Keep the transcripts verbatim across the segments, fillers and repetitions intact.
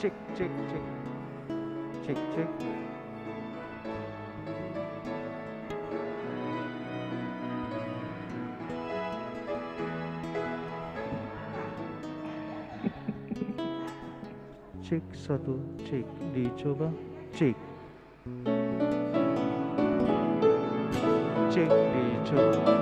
Cek, cek, cek. Cek, cek. Cek, satu, cek, dicoba, cek. Cek, dicoba.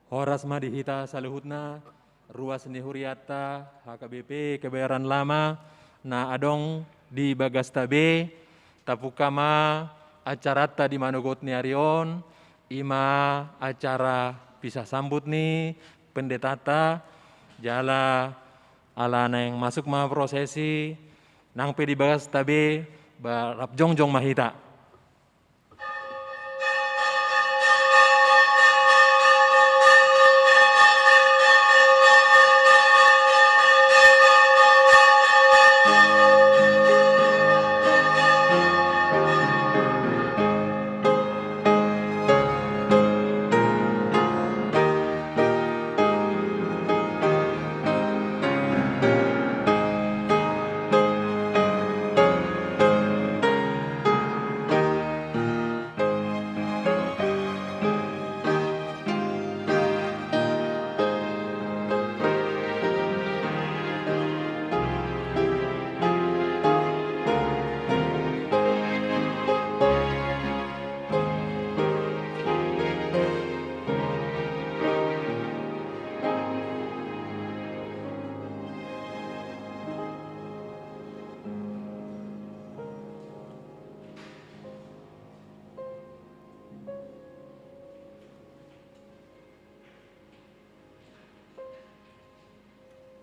Horas ma di hita saluhutna, ruas ni hurianta H K B P Kebayoran Lama na adong di bagasta be. Tapungka ma acaranta di manogot ni ari on, i ma acara pisah sambut ni pendetanta. Jala ala naeng masuk ma prosesi, nang pe di bagasta be, ba rap jongjong ma hita.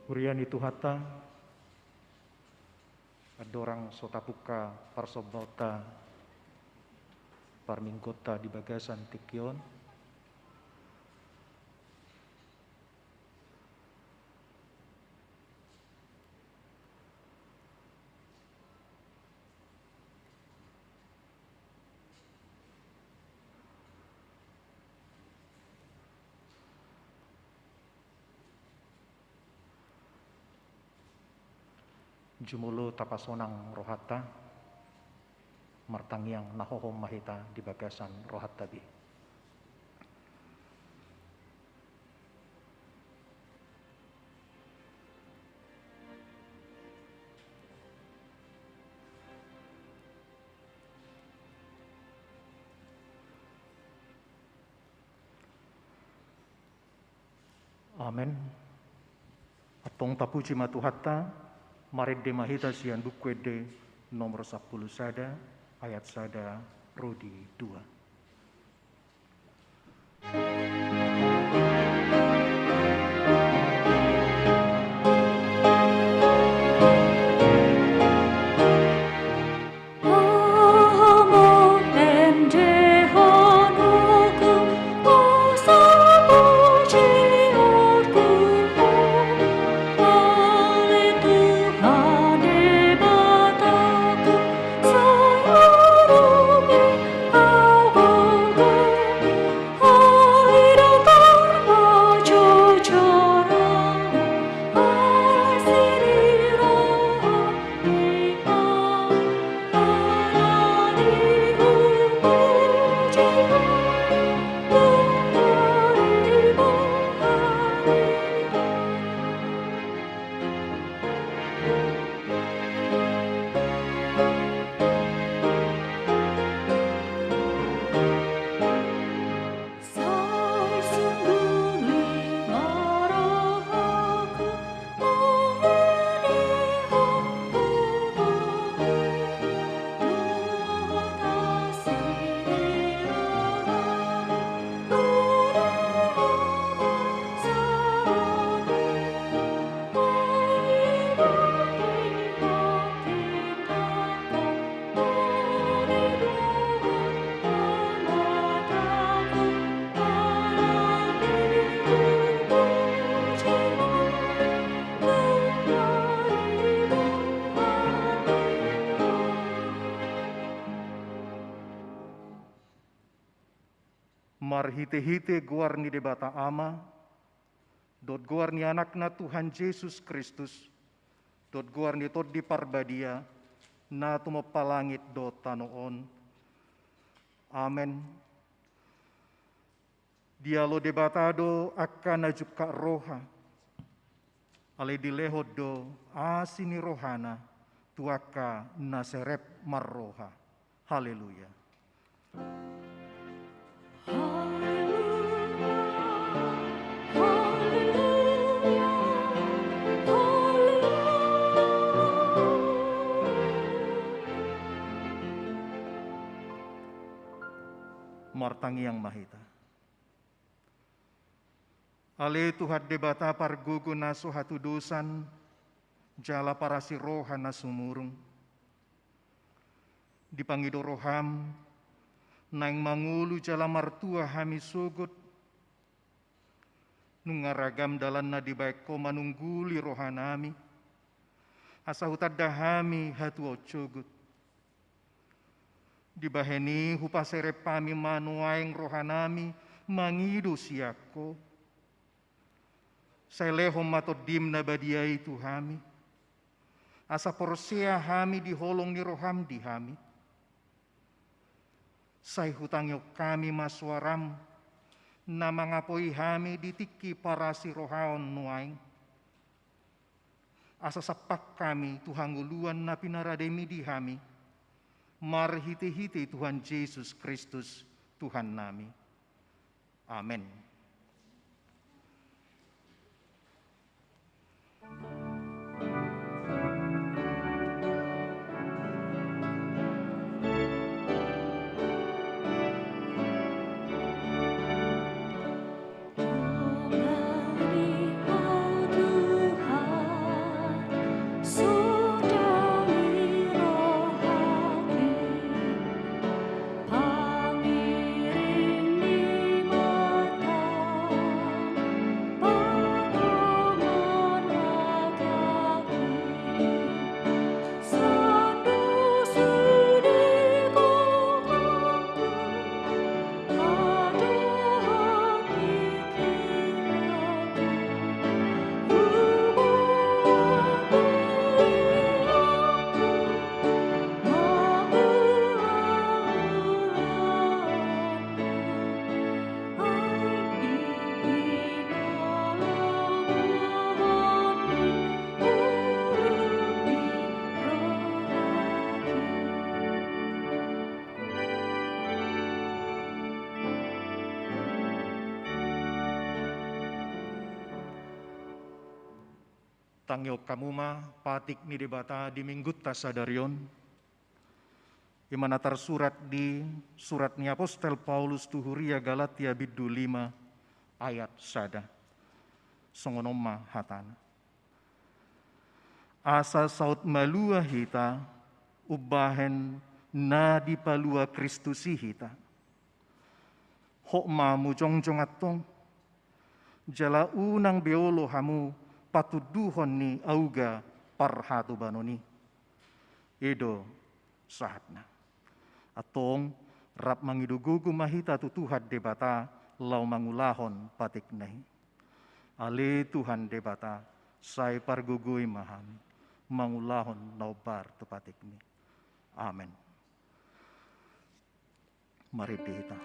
Huria ni Tuhanta, andorang so tapungka parsombaonta, parmingguonta di bagasan tingki on, jumolo tapasonang rohanta, martangiang na hohom ma hita di bagasan rohanta be. Amen. Antong tapuji ma Tuhanta, marende ma hita sian Buku Ende nomor sampulu sada, ayat sada ro di dua. Marhitehite goar ni Debata Ama, dohot goar ni Anakna Tuhan Jesus Kristus, dohot goar ni Tondi Parbadia, na tumompa langit dohot tano on. Amen. Dialo Debata do angka na jungkat roha, alai dilehon do asi ni rohana tu angka na serep marroha. Haleluya. Tangiang ma hita. Ale Tuhan Debata pargogo na so hatudosan, jala parasi roha na sumurung. Dipangido roham, naeng mangolu jala martua hami sogot. Nunga ragam dalan na dibaen ho manungguli rohanami, asa hutanda hami hatuaon sogot. Dibahen i hupaserep hami ma nuaeng rohanami mangido sian ho. Sai lehon ma Tondim na badia i tu hami, asa porsea hami di holong ni roham di hami. Sai hutangihon hami ma suaram na mangapoi hami di tingki parasi rohaon nuaeng. Asa sampak hami tu hangoluan na pinarademi di hami, marhitehite Tuhan Jesus Kristus, Tuhannami. Amen. Tangihon hamu ma patik ni Debata di Minggunta sadari on. I ma na tarsurat di surat ni apostel Paulus tu huria Galatia bindu lima ayat sada. Songon on ma hatana. Asa saut malua hita umbahen na dipalua Kristus i hita. Hot ma mujongjong antong, jala unang be olo hamu patunduhon ni auga parhatobanon i. I do sahatna. Antong, rap mangido gogo ma hita tu Tuhan Debata laho mangulahon patikna i. Ale Tuhan Debata, sai pargogoi ma hami mangulahon na hombar tu patikmi. Amen. Marende hita.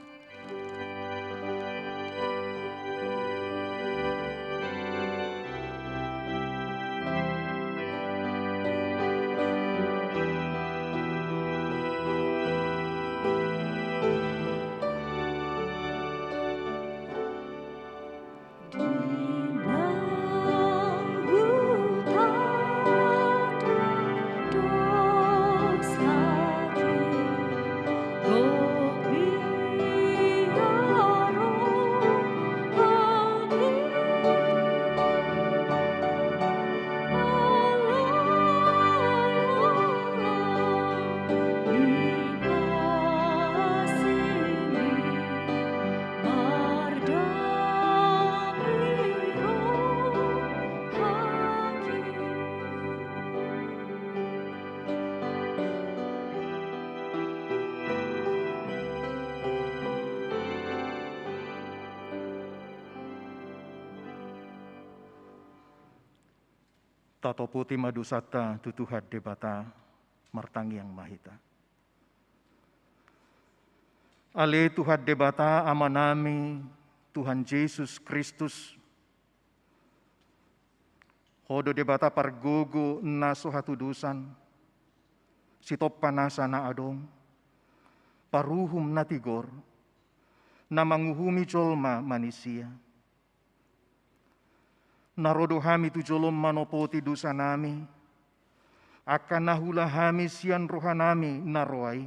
Tatopoti ma dosanta tu Tuhan Debata, martangiang ma hita. Ale Tuhan Debata, Amanami, Tuhan Jesus Kristus, Ho do Debata pargogo na so hatudosan, sitompa nasa na adong, paruhum na tigor, na manguhumi jolma manisia. Na ro do hami tu jolom manopoti dosanami, angka na huula hami sian rohanami na roa i.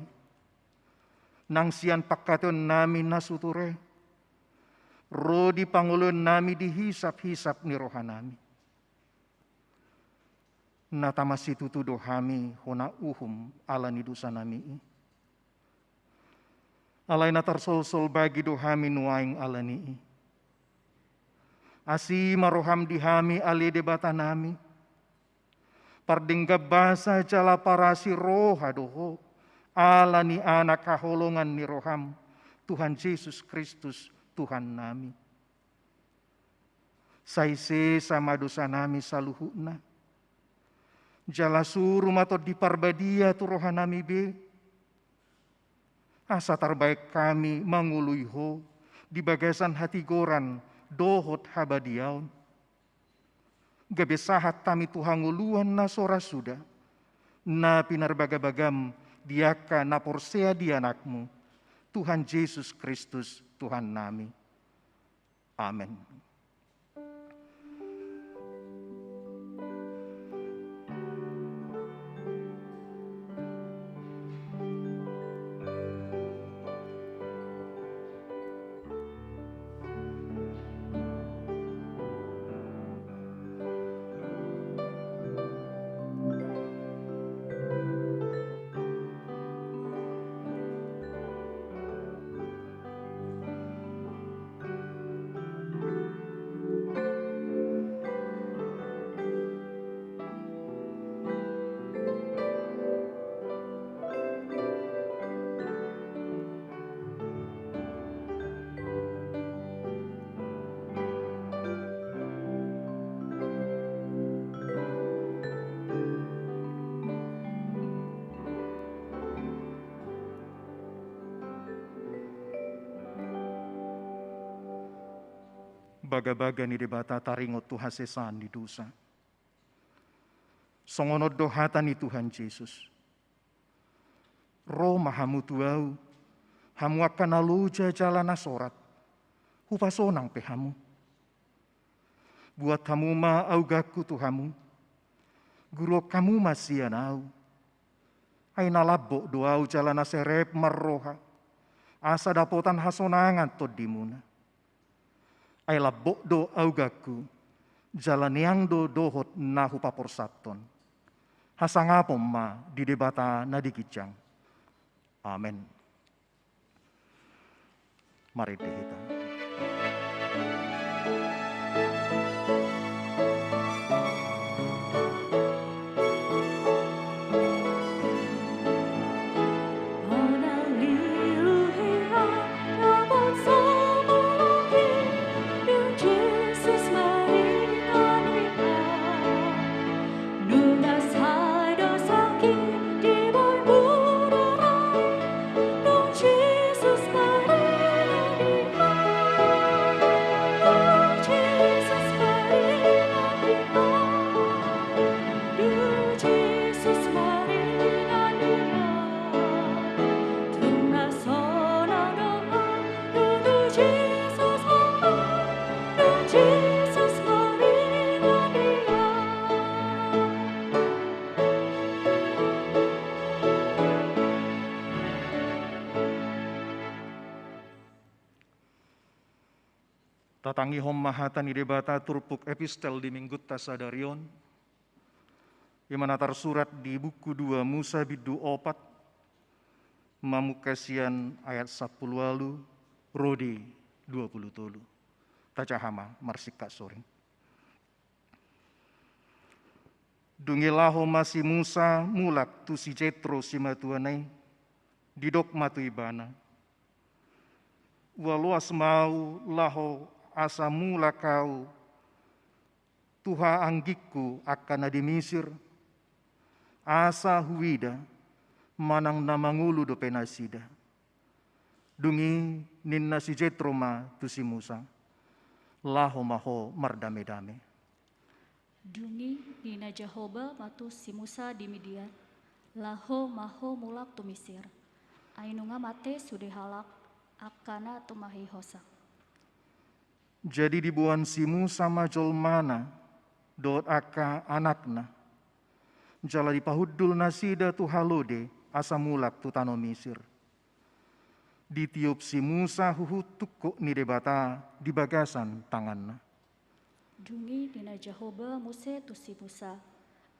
nang sian pangkataionnami na sutur i, ro di pangoloionnami di hisaphisap ni rohanami. Na tama situtu do hami hona uhum ala ni dosanami i. Alai na tarsolsol bagi do hami nuaeng ala ni i. Asi ma roham di hami ale Debatanami. Pardenggan basa jala parasi roha do ho, ala ni Anak haholongan ni roham, Tuhan Jesus Kristus, Tuhannami. Sai sesa ma dosanami saluhutna. Jala suru ma Tondi Parbadia tu rohanami be. Asa tarbaen hami mangoloi ho di bagasan hatigoran dohot habadiaon. Gabe sahat hami tu hangoluan na so ra suda, na pinarbagabagam di angka na porsea di Anakmu, Tuhan Jesus Kristus, Tuhannami. Amen. Bagabaga ni Debata taringot tu hasesaan ni dosa. Songon on do hata ni Tuhan Jesus. Ro ma hamu tu Ahu, hamu angka na loja jala na sorat, hupasonang pe hamu. Buat hamu ma auganku tu hamu, guruhon hamu ma sian Ahu. Ai na lambok do Ahu jala na serep marroha, asa dapotan hasonangan tondimuna. Ai lambok do auganku, jala neang do dohot na hupaporsathon. Hasangapon ma di Debata na di ginjang. Amen. Marende hita. Tatangihon ma hata ni Debata turpuk epistel di minggunta sadari on. Ima na tarsurat di buku dua Musa bindu opat, mamungka sian ayat sampulu ualu ro di dua pulu tolu. Tajaha ma marsingkat soring. Dung i laho ma si Musa mulak tu si Jetro simatuana i, didok ma tu ibana: Ua loas ma ahu laho asa mulak ahu tu haanggingku angka na di Misir, asa huida manang na mangolu dope nasida. Dung i ninna si Jetro ma tu si Musa: Laho ma ho mardamedame. Dung i ninna Jahowa ma tu si Musa di Midian: Laho ma ho mulak tu Misir, ai nunga mate sude halak angka na tumahi hosa. Jadi diboan si Musa ma jolmana dohot angka anakna, jala dipahundul nasida tu halode asa mulak tu tano Misir. Ditiop si Musa huhut tungkot ni Debata di bagasan tanganna. Dung i nina Jahowa muse tu si Musa: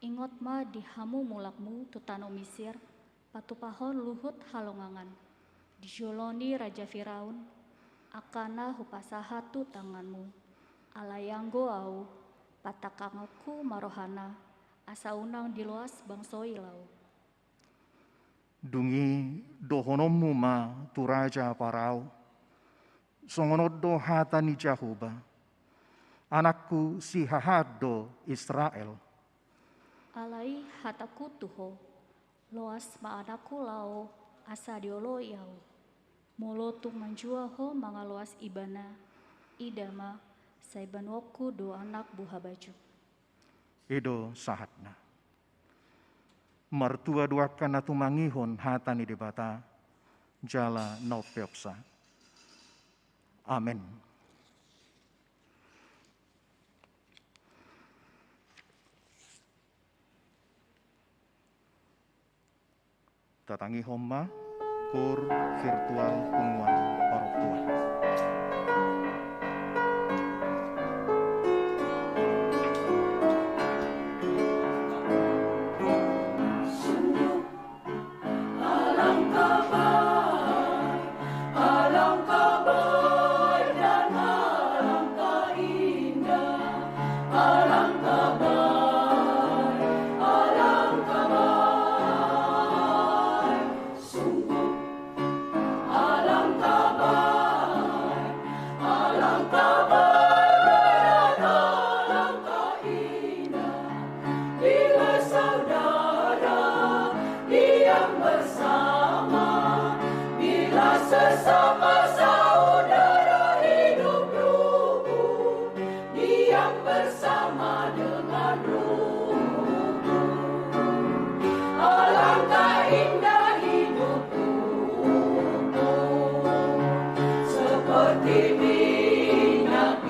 Ingot ma di hamu mulakmu tu tano Misir, patupahon luhut halongangan di jolo ni raja Firaun, angka na hupasahat tu tanganmu. Alai anggo Ahu, patangkanganku ma rohana, asa unang diloas bangso i laho. Dung i dohononmu ma tu raja Parao: Songon on do hata ni Jahowa: Anakku sihahaan do Israel. Alai hatangku tu ho: Loas ma anakku laho, asa dioloi Ahu. Molo tung manjua ho mangaloas ibana, ida ma, sai banuanku do anak buhabaju. I do sahatna. Martua do angka na tumangihon hata ni Debata jala na umpeopsa. Amen. Tatangihon ma Koor Virtual Punguan Parompuan. Alangkah baik dan alangkah indah, alangkah baik, alangkah baik, sungguh alangkah baik, alangkah baik dan alangkah indah. Bila saudara diam bersama, bila sesama saudara hidup rukun, diam bersama dengan rukun. Alangkah indah hidup rukun, seperti minyak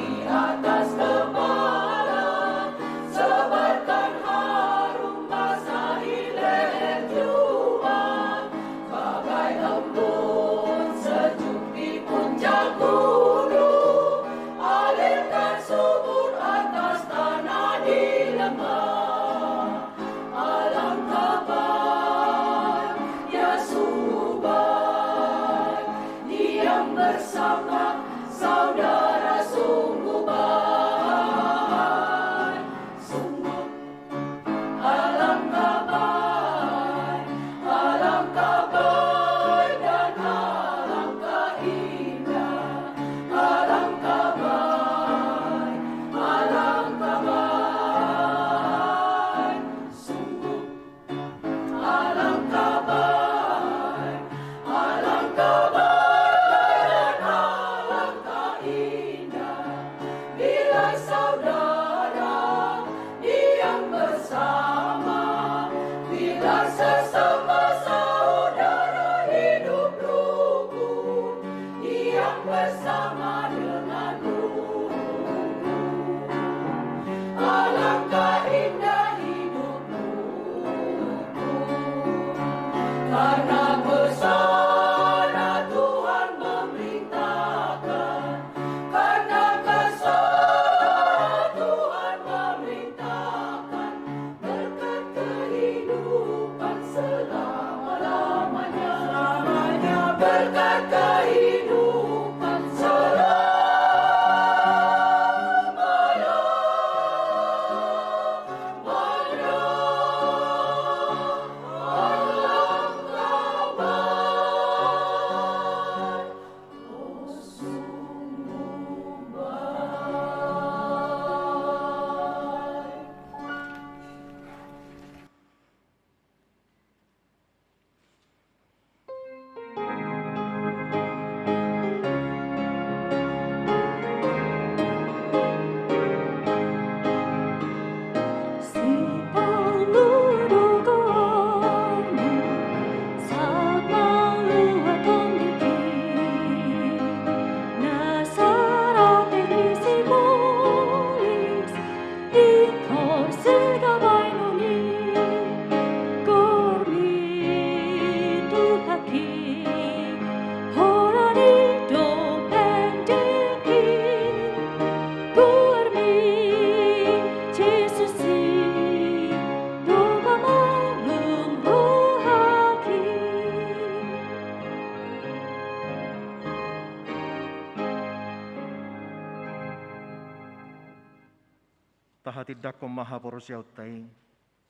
Tahatindangkon ma haporseaonta i,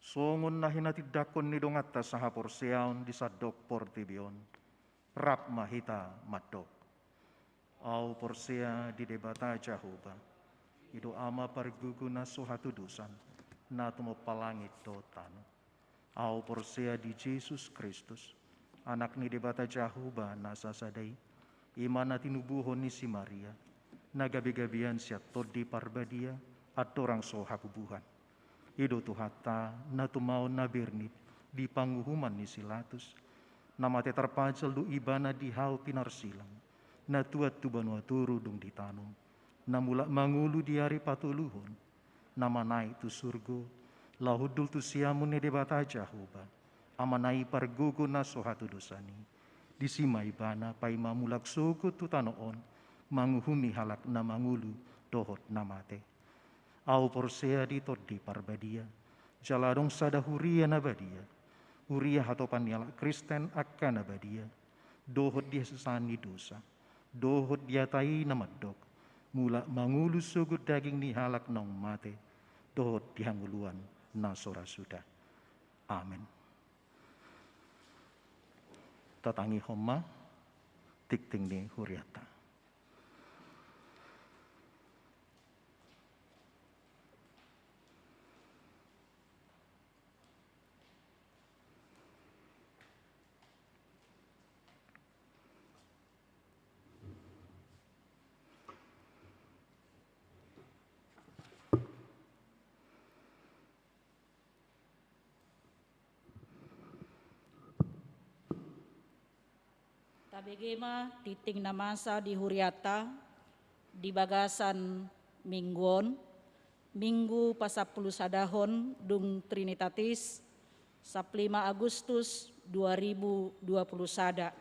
songon na hinatindangkon ni donganta sahaporseaon di sandok portibi on. Rap ma hita mandok. Ahu porsea di Debata Jahowa, i do Ama pargogo na so hatudosan, na tumompa langit dohot tano. Ahu porsea di Jesus Kristus, Anak ni Debata Jahowa na sasada i, i ma na tinubuhon ni si Maria, na gabegabean sian Tondi Parbadia, andorang so habubuhan. I do Tuhanta, na tumaon na bernit di panguhuman ni si Latus, na mate tarpajal do Ibana di hau pinarsilang, na tuat tu banua toru dung ditanom, na mulak mangolu di ari patoluhon, na manaek tu surgo, laho hundul tu siamun ni Debata Jahowa, Amana i pargogo na so hatudosan i. Disi ma Ibana paima mulak sogot tu tano on, manguhumi halak na mangolu dohot na mate. Ahu porsea di Tondi Parbadia, jala adong sada huria na badia, huria hatopan ni halak Kristen angka na badia, dohot di hasesaan ni dosa, dohot di hata i na mandok, mulak mangolu sogot daging ni halak naung mate, dohot di hangoluan na so ra suda. Amen. Tatangihon ma tingting ni hurianta. Tabege ma tingting na masa di hurianta di bagasan minggu on, minggu pasampulu sadahon dung Trinitatis, sampulu lima Agustus dua ribu dua puluh sada.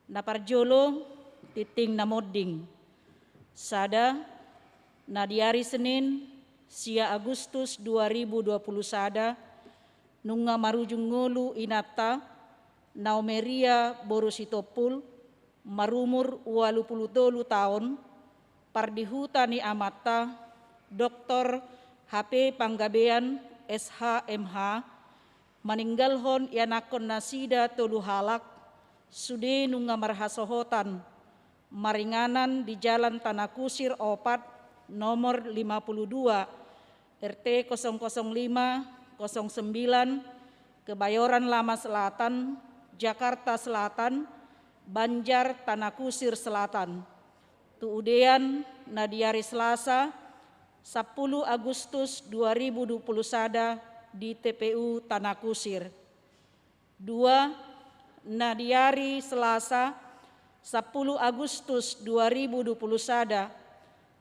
Na parjolo, tingting na monding. Sada, na di ari Senin, sia Agustus dua ribu dua puluh sada, nunga marujung ngolu inanta, Naomeria boru Sitompul, marumur ualu pulu tolu taon, pardihuta ni amanta, Doktor H P Panggabean, S H M H, maninggalhon ianakkon nasida tolu halak, sude nunga marhasohotan, maringanan di Jalan Tana Kusir opat, nomor lima puluh dua, R T kosong kosong lima, kosong sembilan, Kebayoran Lama Selatan, Jakarta Selatan, Banjar, Tana Kusir Selatan. Tu udean na di ari Selasa, sampulu Agustus dua ribu dua puluh sada, di T P U Tana Kusir. Dua, na di ari Selasa, sampulu Agustus dua ribu dua puluh sada,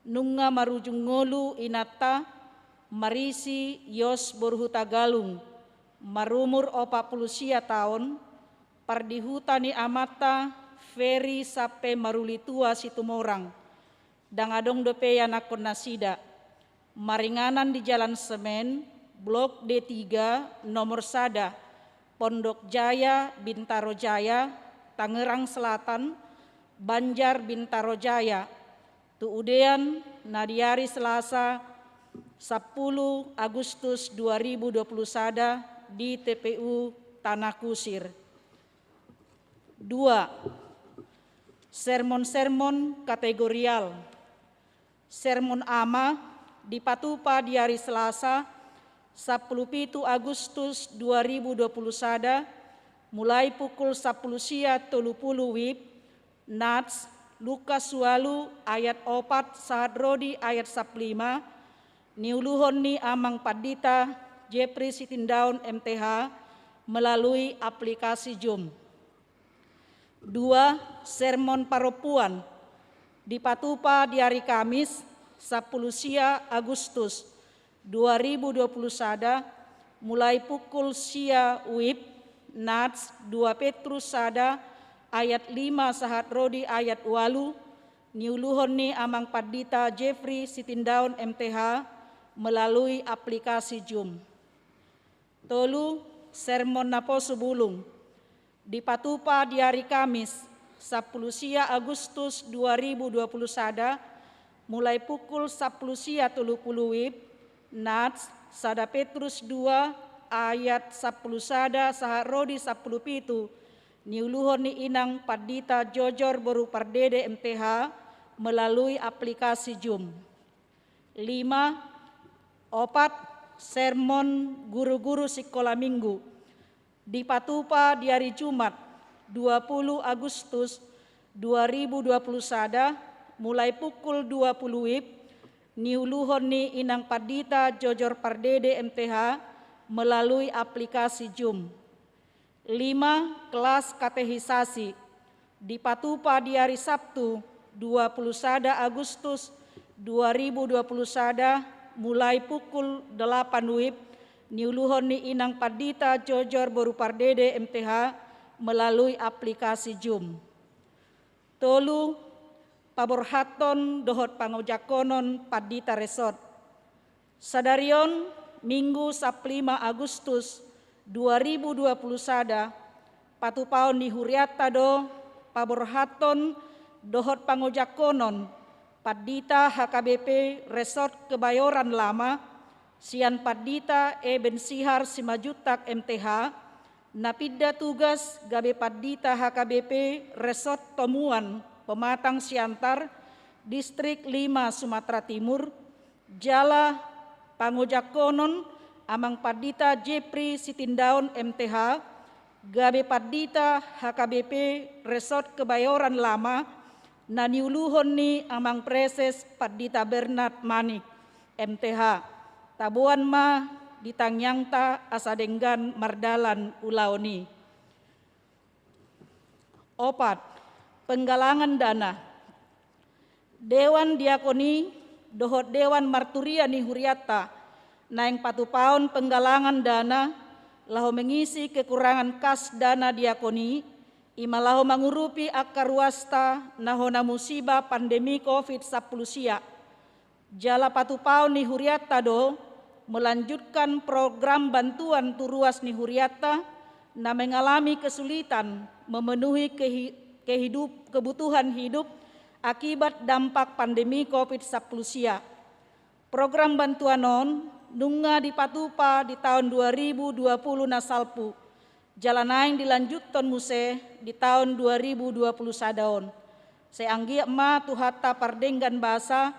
nunga marujung ngolu inanta, Marisi Yos boru Hutagalung, marumur opat pulu sia taon, pardihuta ni amanta, Feri Sampe Marulitua Situmorang. Ndang adong dope ianakkon nasida. Maringanan di Jalan Semen, Blok D tiga, nomor sada, Pondok Jaya, Bintaro Jaya, Tangerang Selatan, Banjar, Bintaro Jaya. Tu udean na di ari Selasa, sampulu Agustus dua ribu dua puluh sada, di T P U Tana Kusir. Dua, sermon-sermon kategorial. Sermon Ama dipatupa di ari Selasa, sampulu pitu Agustus dua ribu dua puluh sada, mulai pukul sampulu sia tolu pulu WIB, Nats, Lukas ualu ayat opat sahat ro di ayat sampulu lima, niuluhon ni Amang Pandita Jeffrey Sitindaon M T H melalui aplikasi Zoom. Dua, sermon parompuan dipatupa di ari Kamis, sampulu sia Agustus dua ribu dua puluh sada, mulai pukul sia WIB, Nats dua Petrus sada ayat lima sahat ro di ayat ualu, niuluhon ni Amang Pandita Jeffrey Sitindaon M T H melalui aplikasi Zoom. Tolu, sermon naposo bulung dipatupa di ari Kamis, sampulu sia Agustus dua ribu dua puluh sada, mulai pukul sampulu sia tolu pulu WIB, Nats sada Petrus dua ayat sampulu sada sahat ro di sampulu pitu, niuluhon ni inang pandita jojor boru pardede M T H melalui aplikasi Zoom. Lima, opat, sermon guru-guru sikola minggu. Dipatupa di ari Jumat, dua pulu Agustus dua ribu dua pulu sada, mulai pukul dua pulu WIB, niuluhon ni inang pandita jojor pardede M T H melalui aplikasi Zoom. Lima, kelas katehisasi. Dipatupa di ari Sabtu, dua pulu sada Agustus dua ribu dua pulu sada, mulai pukul delapan WIB, niuluhon ni inang pandita jojor boru pardede M T H melalui aplikasi Zoom. Tolu, paborhathon dohot pangojakkonon pandita resort. Sadari on, Minggu sampulu lima Agustus dua ribu dua pulu sada, patupaon ni hurianta do paborhathon dohot pangojakkonon pandita H K B P Resort Kebayoran Lama, sian pandita Eben Sihar Simanjuntak M T H, na pinda tugas gabe pandita H K B P Resort Tomuan Pematang Siantar, Distrik lima Sumatera Timur, jala pangojakkonon amang pandita Jepri Sitindaon M T H, gabe pandita H K B P Resort Kebayoran Lama, na niuluhon ni amang preses pandita Bernard Manik M T H. Taboan ma di tangiangta asa denggan mardalan ulaon i. Opat, penggalangan dana. Dewan diakoni dohot dewan marturia ni hurianta naeng patupaon penggalangan dana laho mengisi kekurangan kas dana diakoni, ima laho mangurupi angka ruasta na hona musiba pandemi covid sampulu sia. Jala patupaon ni hurianta do melanjutkan program bantuan tu ruas ni hurianta na mengalami kesulitan memenuhi kehi-, kehidup, kebutuhan hidup akibat dampak pandemi covid sampulu sia. Program bantuan on nunga dipatupa di taon dua ribu dua pulu na salpu, jala naeng dilanjuthon muse di taon dua ribu dua pulu sada on. Sai anggiat ma Tuhanta pardenggan basa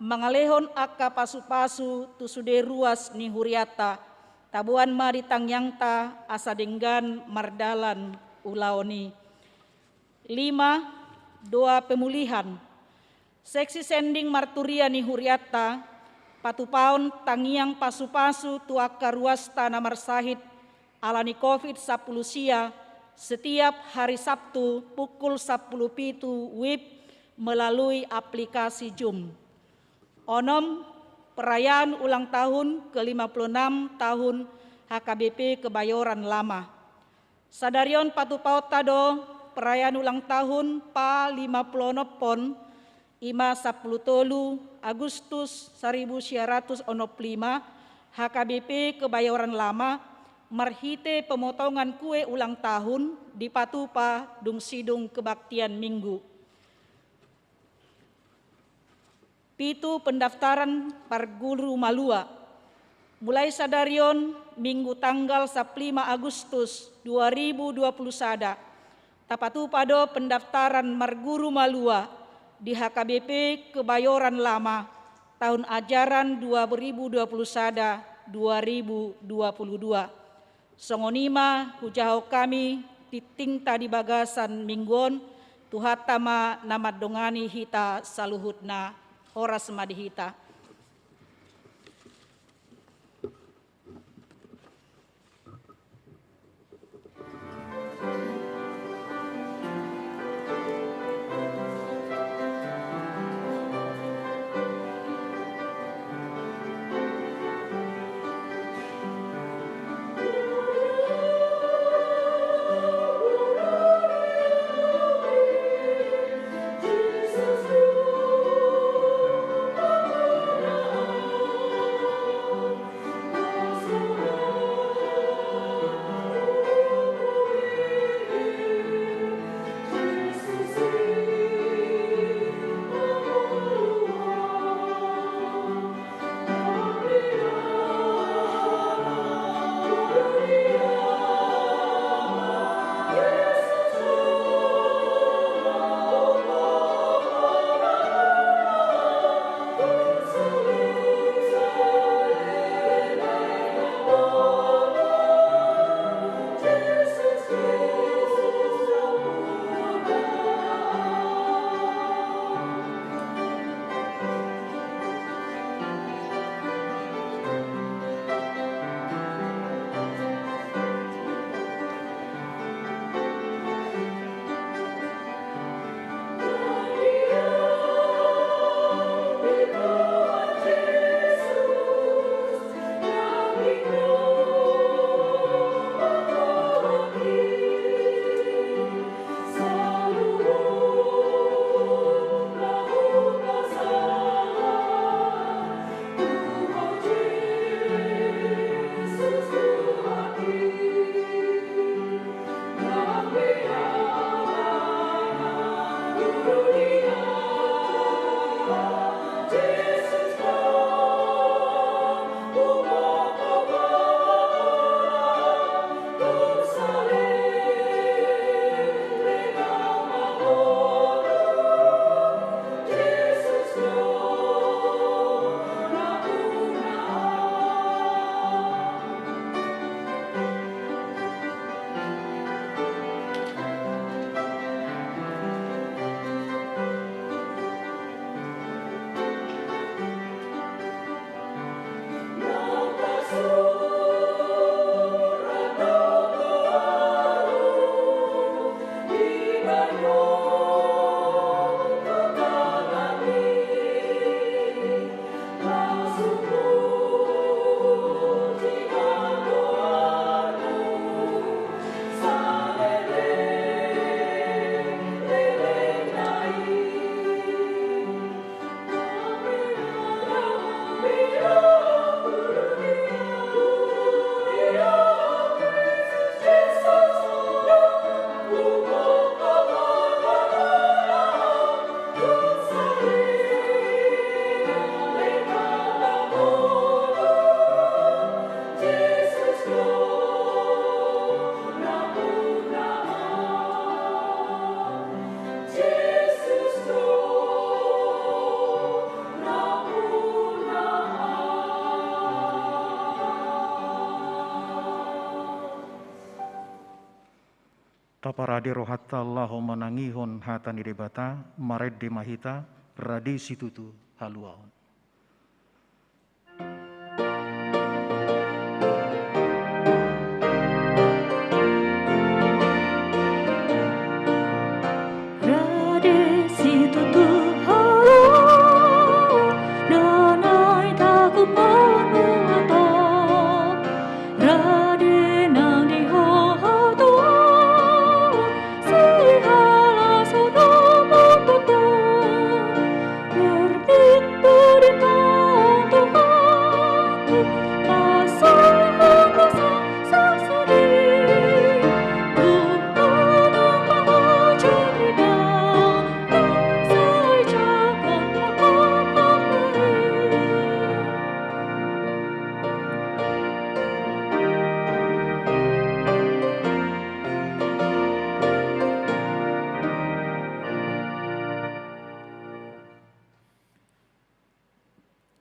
mangalehon angka pasupasu tu sude ruas ni hurianta. Taboan ma di tangiangta asa denggan mardalan ulaon i. Lima, doa pemulihan. Seksi sending marturia ni hurianta patupaon tangiang pasupasu tu angka ruasta na marsahit ala ni covid sampulu sia setiap hari Sabtu pukul sampulu pitu WIB melalui aplikasi Zoom. Onom, perayaan ulang tahun ke lima puluh enam tahun H K B P Kebayoran Lama. Sadari on patupaonta do perayaan ulang tahun pa lima puluh onom pon, ima sampulu tolu Agustus saribu sia ratus onom puluh lima, H K B P Kebayoran Lama, marhite pemotongan kue ulang tahun dipatupa dung sidung kebaktian Minggu. Pitu, pendaftaran parguru malua. Mulai sadari on, Minggu tanggal sampulu lima Agustus dua ribu dua puluh sada, tapatupa do pendaftaran marguru malua di H K B P Kebayoran Lama tahun ajaran dua ribu dua puluh sada dua ribu dua puluh dua. Songon i ma hujahahon hami tingtingta di bagasan Minggu on. Tuhanta ma na mandongani hita saluhutna. Horas ma di hita. Taparade rohanta laho manangihon hata ni Debata, marende ma hita, rade situtu haluaon. Rade situtu haluaon, na naeng tangkup on tu hata. Rade nang di ho hata, sihalasonon mu tutu. Berpindah di tongtongku, pasai hanggo sasadi. Tung manang mahajar di dalam, sai jago mangapamari.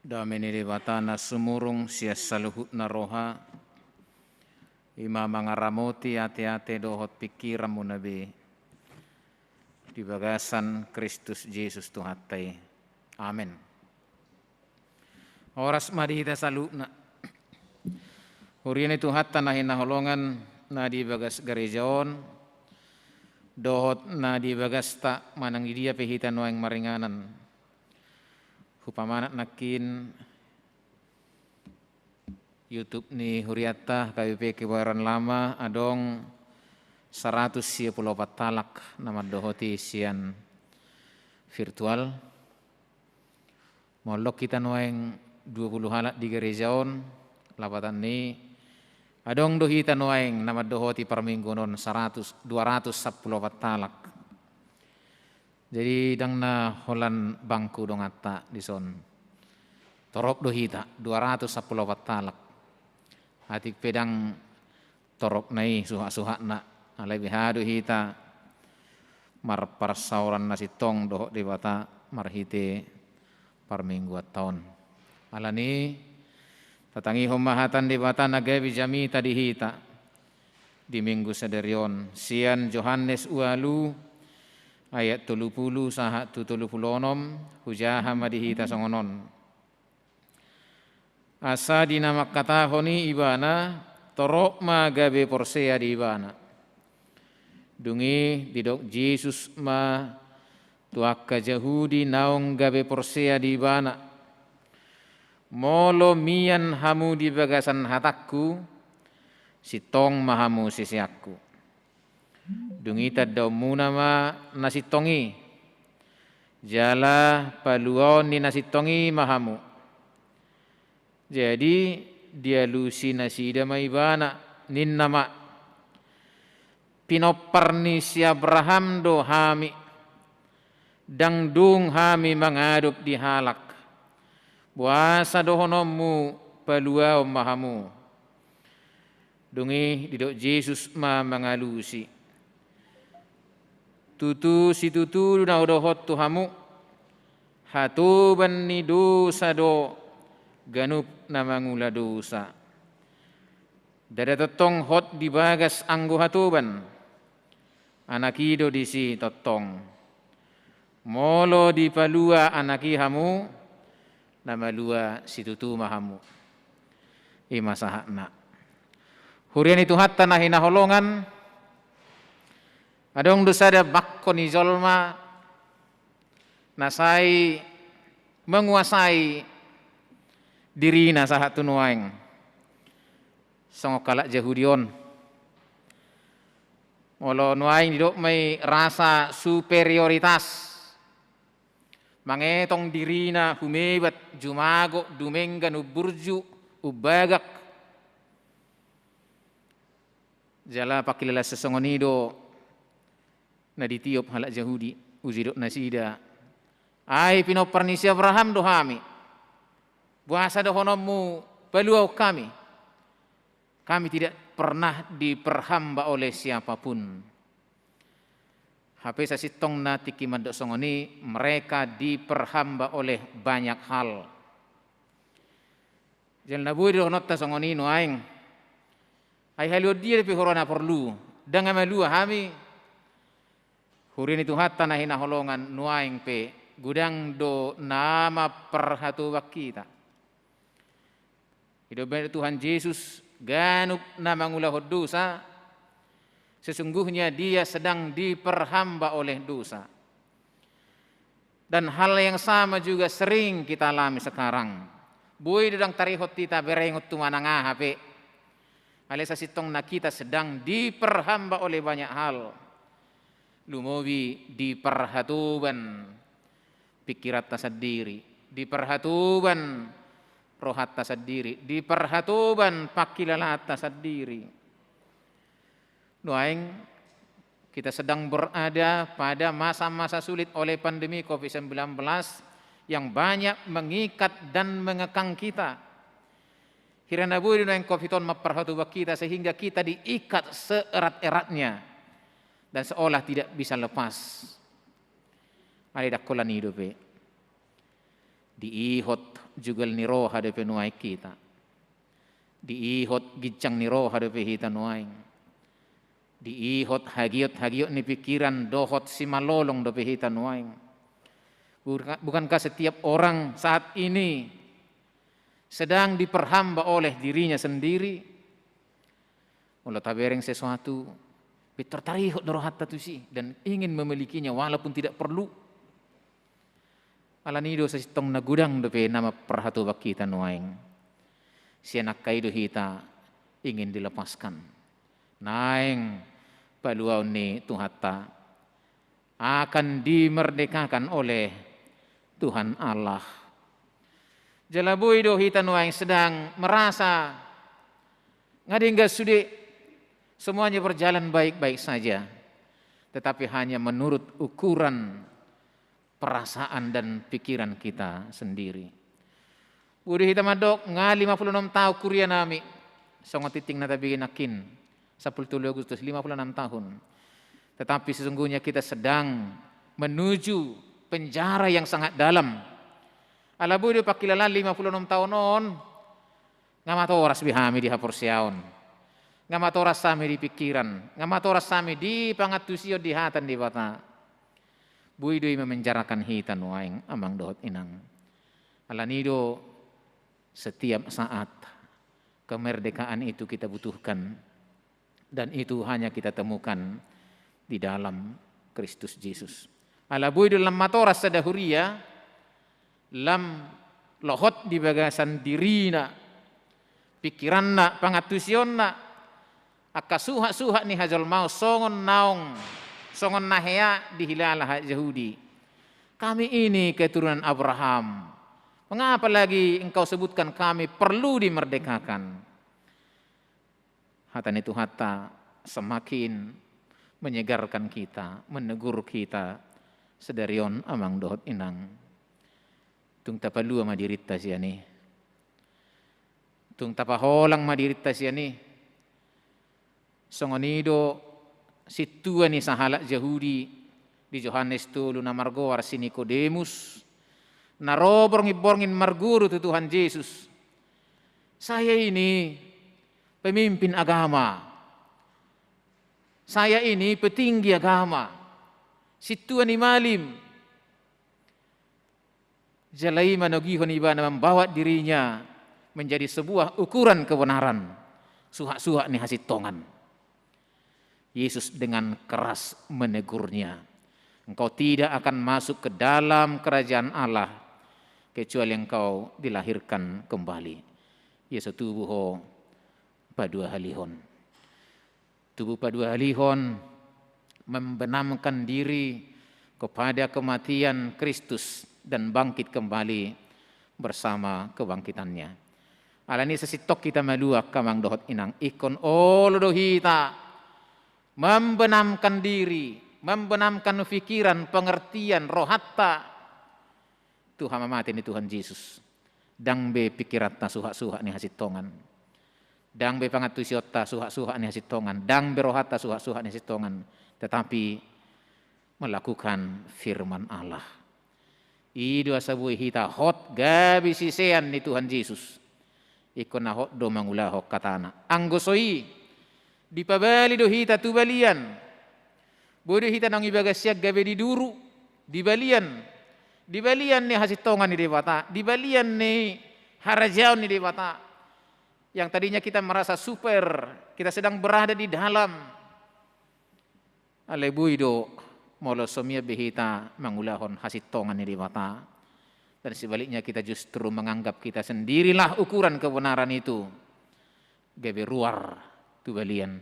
Dame ni Debata na sumurung sian saluhutna roha, i ma mangaramoti ateate dohot pingkiranmuna be di bagasan Kristus Jesus Tuhanta i. Amen. Horas ma di hita saluhutna. Huria ni Tuhanta na hinaholongan na di bagas gareja on, dohot na di bagasta manang di dia pe hita nuaeng maringanan. Hupamanat nangkin YouTube ni hurianta K B P Kebayoran Lama, adong saratus sia pulu opat halak na mandohoti sian virtual. Molo hita nuaeng dua pulu halak di gareja on, lapatan ni, adong do hita nuaeng na mandohoti parmingguon on saratus, dua ratus sampulu opat halak. Jadi, ndang na holan bangku donganta dison. Torop do hita, dua ratus sampulu opat halak. Atik pe ndang torop na i suhat-suhatna, alai beha do hita marparsaoran na sintong dohot Debata marhite parmingguonta on. Alani, tatangihon ma hata ni Debata na gabe jamita di hita di Minggu sadari on, sian Johannes ualu ayat tolu pulu sahat tu tolu pulu onom, hujaha ma di hita songon on. Asa di na mangkatahon i ibana, torop ma gabe porsea di ibana. Dung i didok Jesus ma tu angka Jahudi naung gabe porsea di ibana: Molo mian hamu di bagasan hatangku, sintong ma hamu siseanku. Dung i tandaonmuna ma na sintong i, jala paluaon ni na sintong i ma hamu. Jadi dialusi nasida ma ibana, ninna ma: Pinompar ni si Abraham do hami, ndang dung hami mangadop di halak. Boasa dohononmu paluaon ma hamu? Dung i didok Jesus ma mangalusi: Tutu situtu do na hudohon tu hamu, hatoban ni dosa do ganup na mangula dosa. Ndada tongtong hot di bagas anggo hatoban, Anak i do disi tongtong. Molo dipalua Anak i hamu, na malua situtu ma hamu. I ma sahatna. Huria ni Tuhanta na hinaholongan, adong do sada bangko ni jolma na sai manguasai dirina sahat tu nuaeng. Songon halak Jahudi on. Molo nuaeng didok ma i rasa superioritas. Mangetong dirina humebat, jumago, dumenggan, umburju, umbagak. Jala pangkilalaanna songon i do na ditiop halak Jahudi, uji dok nasida: Ai pinompar ni si Abraham do hami. Boasa dohononmu paluaon hami? Kami tidak pernah diperhamba oleh siapa pun. Hape sasintongna tingki mandok songon i, mereka diperhamba oleh banyak hal. Jala na boi dohononta songon i nuaeng. Ai haluaon dia dope huroha na porlu? Ndang malua hami, Huria ni Tuhanta na hinaholongan, nuaeng pe godang do na mamparhatoban hita. Didok do Tuhan Jesus, ganup na mangulahon dosa, sesungguhnya dia sedang diperhamba oleh dosa. Dan hal yang sama juga sering kita alami sekarang. Boi do ndang tarihot hita berengon tu manang aha pe. Alai sasintongna kita sedang diperhamba oleh banyak hal. Lumobi diparhatoban pikiranta sandiri, diparhatoban rohanta sandiri, diparhatoban pangkilalaanta sandiri. Nuaeng kita sedang berada pada masa-masa sulit oleh pandemi covid sembilan belas yang banyak mengikat dan mengekang kita. Hira na boi do nuaeng covid on mamparhatoban hita sehingga kita diikat seerat-eratnya dan seolah tidak bisa lepas. Alai ndang holan i dope. Diihot jugal ni roha dope nuaeng hita. Diihot ginjang ni roha dope hita nuaeng. Diihot hagiot-hagiot ni pikiran dohot simalolong dope hita nuaeng. Buka-, bukankah setiap orang saat ini sedang diperhamba oleh dirinya sendiri? Molo tabereng sesuatu, pintor tarihot do rohanta tusi dan ingin memilikinya walaupun tidak perlu. Alani do sasintongna godang dope na mamparhatoban hita nuaeng. Sian angka i do hita ingin dilepaskan. Naeng paluaon ni Tuhanta akan dimerdekakan oleh Tuhan Allah. Jala boi do hita nuaeng sedang merasa nga denggan sude, semuanya berjalan baik-baik saja, tetapi hanya menurut ukuran perasaan dan pikiran kita sendiri. Boi do hita mandok nga lima puluh enam taon huria nami, songon tintin na tabege nangkin, sampulu tolu Agustus, lima puluh enam tahun. Tetapi sesungguhnya kita sedang menuju penjara yang sangat dalam. Ala boi do pangkilalaan lima puluh enam taon on, nga matoras be hami di haporseaon, nga matoras hami di pikiran, nga matoras hami di pangantusion di hata ni Debata. Boi do i memenjarakan hita nuaeng amang dohot inang. Alani do setiap saat kemerdekaan itu kita butuhkan. Dan itu hanya kita temukan di dalam Kristus Jesus. Ala boi do lam matoras sada huria, lam lohot di bagasan dirina, pikiranna, pangantusionna, angka suhat-suhat ni hajolmaon songon naung, songon na hea dihilala halak Jahudi. Kami ini keturunan Abraham. Mengapa lagi engkau sebutkan kami perlu dimerdekakan? Hata ni Tuhanta semakin menyegarkan kita, menegur kita, sadari on amang dohot inang. Tung tapalua ma dirinta sian i. Tung tapaholang ma dirinta sian i. Songon i do sintua ni sahalak Jahudi di Johannes tolu na margoar si Nikodemus, na ro borngin-borngin marguru tu Tuhan Jesus. Saya ini pemimpin agama. Saya ini petinggi agama. Sintua ni malim. Jala i manogihon ibana membawa dirinya menjadi sebuah ukuran kebenaran. Suhat-suhat ni hasintongan. Yesus dengan keras menegurnya, "Engkau tidak akan masuk ke dalam kerajaan Allah kecuali engkau dilahirkan kembali." Ia so tubu ho paduahalihon. Tubu paduahalihon, membenamkan diri kepada kematian Kristus dan bangkit kembali bersama kebangkitannya. Alani sasintong hita malua amang dohot inang, ingkon olo do hita membenamkan diri, membenamkan pikiran, pengertian, rohanta tu hamamate ni Tuhan Jesus. Ndang be pikiranta suhat-suhat ni hasintongan. Ndang be pangantusionta suhat-suhat ni hasintongan. Ndang be rohanta suhat-suhat ni hasintongan. Tetapi melakukan firman Allah. I do asa boi hita hot gabe sisean ni Tuhan Jesus. Ingkon na hot do mangulahon hatana. Anggo so i, dipabali do hita tu balian. Boi do hita naung di bagas sian gabe di duru, di balian, di balian ni hasintongan ni Debata, di balian ni harajaon ni Debata. Yang tadinya kita merasa super, kita sedang berada di dalam. Alai boi do molo so mian be hita mangulahon hasintongan ni Debata. Dan sebaliknya kita justru menganggap kita sendirilah ukuran kebenaran itu. Gabe ruar tu balian,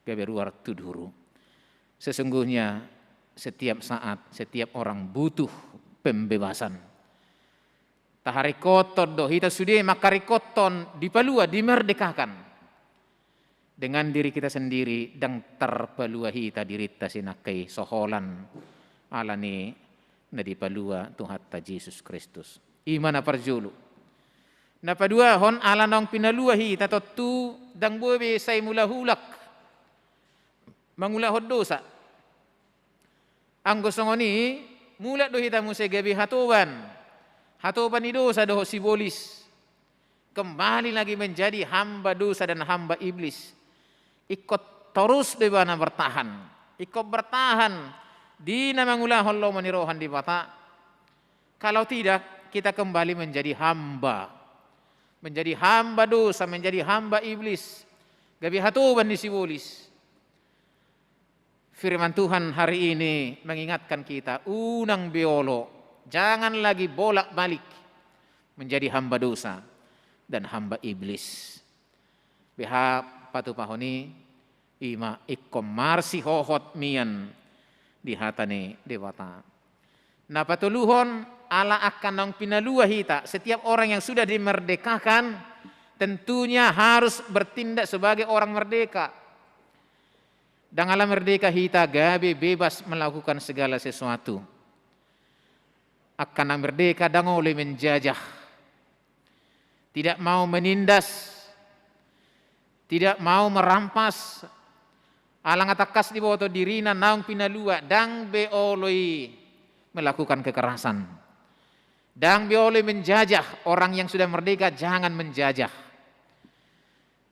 gabe ruar tu duru. Sesungguhnya setiap saat, setiap orang butuh pembebasan. Taharingkothon do hita sude mangharingkothon dipalua, dimerdekakan. Dengan diri kita sendiri ndang tarpalua hita dirinta sinangkei so holan ala ni na dipalua Tuhanta Jesus Kristus. I ma na parjolo. Na paduahon, ala naung pinalua hita tontu ndang boi be sai mulak-ulak mangulahon dosa. Anggo songon i, mulak do hita muse gabe hatoban. Hatoban ni dosa dohot sibolis. Kembali lagi menjadi hamba dosa dan hamba iblis. Ingkon torus do ibana bertahan. Ingkon bertahan di na mangulahon lomo ni roha ni Debata. Kalau tidak, kita kembali menjadi hamba. Menjadi hamba dosa, menjadi hamba iblis. Gabe hatoban ni sibolis. Firman Tuhan hari ini mengingatkan kita, unang be olo, jangan lagi bolak-balik menjadi hamba dosa dan hamba iblis. Beha patupahon i, i ma ingkon marsihohot mian di hata ni Debata. Na patoluhon, ala angka naung pinalua hita, setiap orang yang sudah dimerdekakan tentunya harus bertindak sebagai orang merdeka. Ndang ala merdeka hita gabe bebas melakukan segala sesuatu. Angka na merdeka ndang olo i menjajah. Tidak mau menindas, tidak mau merampas, ala nga tangkas diboto dirina naung pinalua, ndang be olo i melakukan kekerasan. Ndang be olo i menjajah, orang yang sudah merdeka jangan menjajah.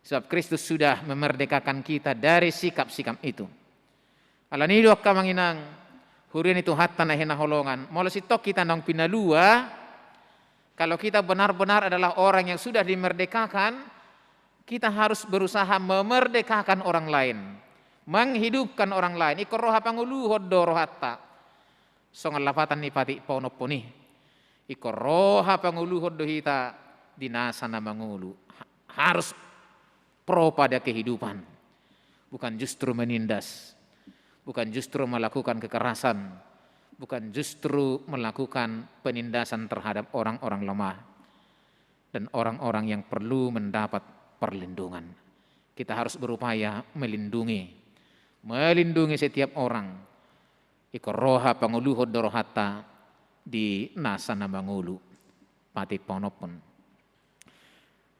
Sebab Kristus sudah memerdekakan kita dari sikap-sikap itu. Alani i do angka amang inang, huria ni Tuhanta na hinaholongan, molo sintong hita naung pinalua, kalau kita benar-benar adalah orang yang sudah dimerdekakan, kita harus berusaha memerdekakan orang lain, menghidupkan orang lain. Ingkon ro hapangoluhon do rohanta. Songon lapatan ni patik paonomhon i. Ingkon ro hapangoluhon do hita di nasa na mangolu. Ha-, harus pro pada kehidupan. Bukan justru menindas. Bukan justru melakukan kekerasan. Bukan justru melakukan penindasan terhadap orang-orang lemah dan orang-orang yang perlu mendapat perlindungan. Kita harus berupaya melindungi, melindungi setiap orang. Ingkon ro hapangoluhon do rohanta di nasa na mangolu. Patik paonomhon.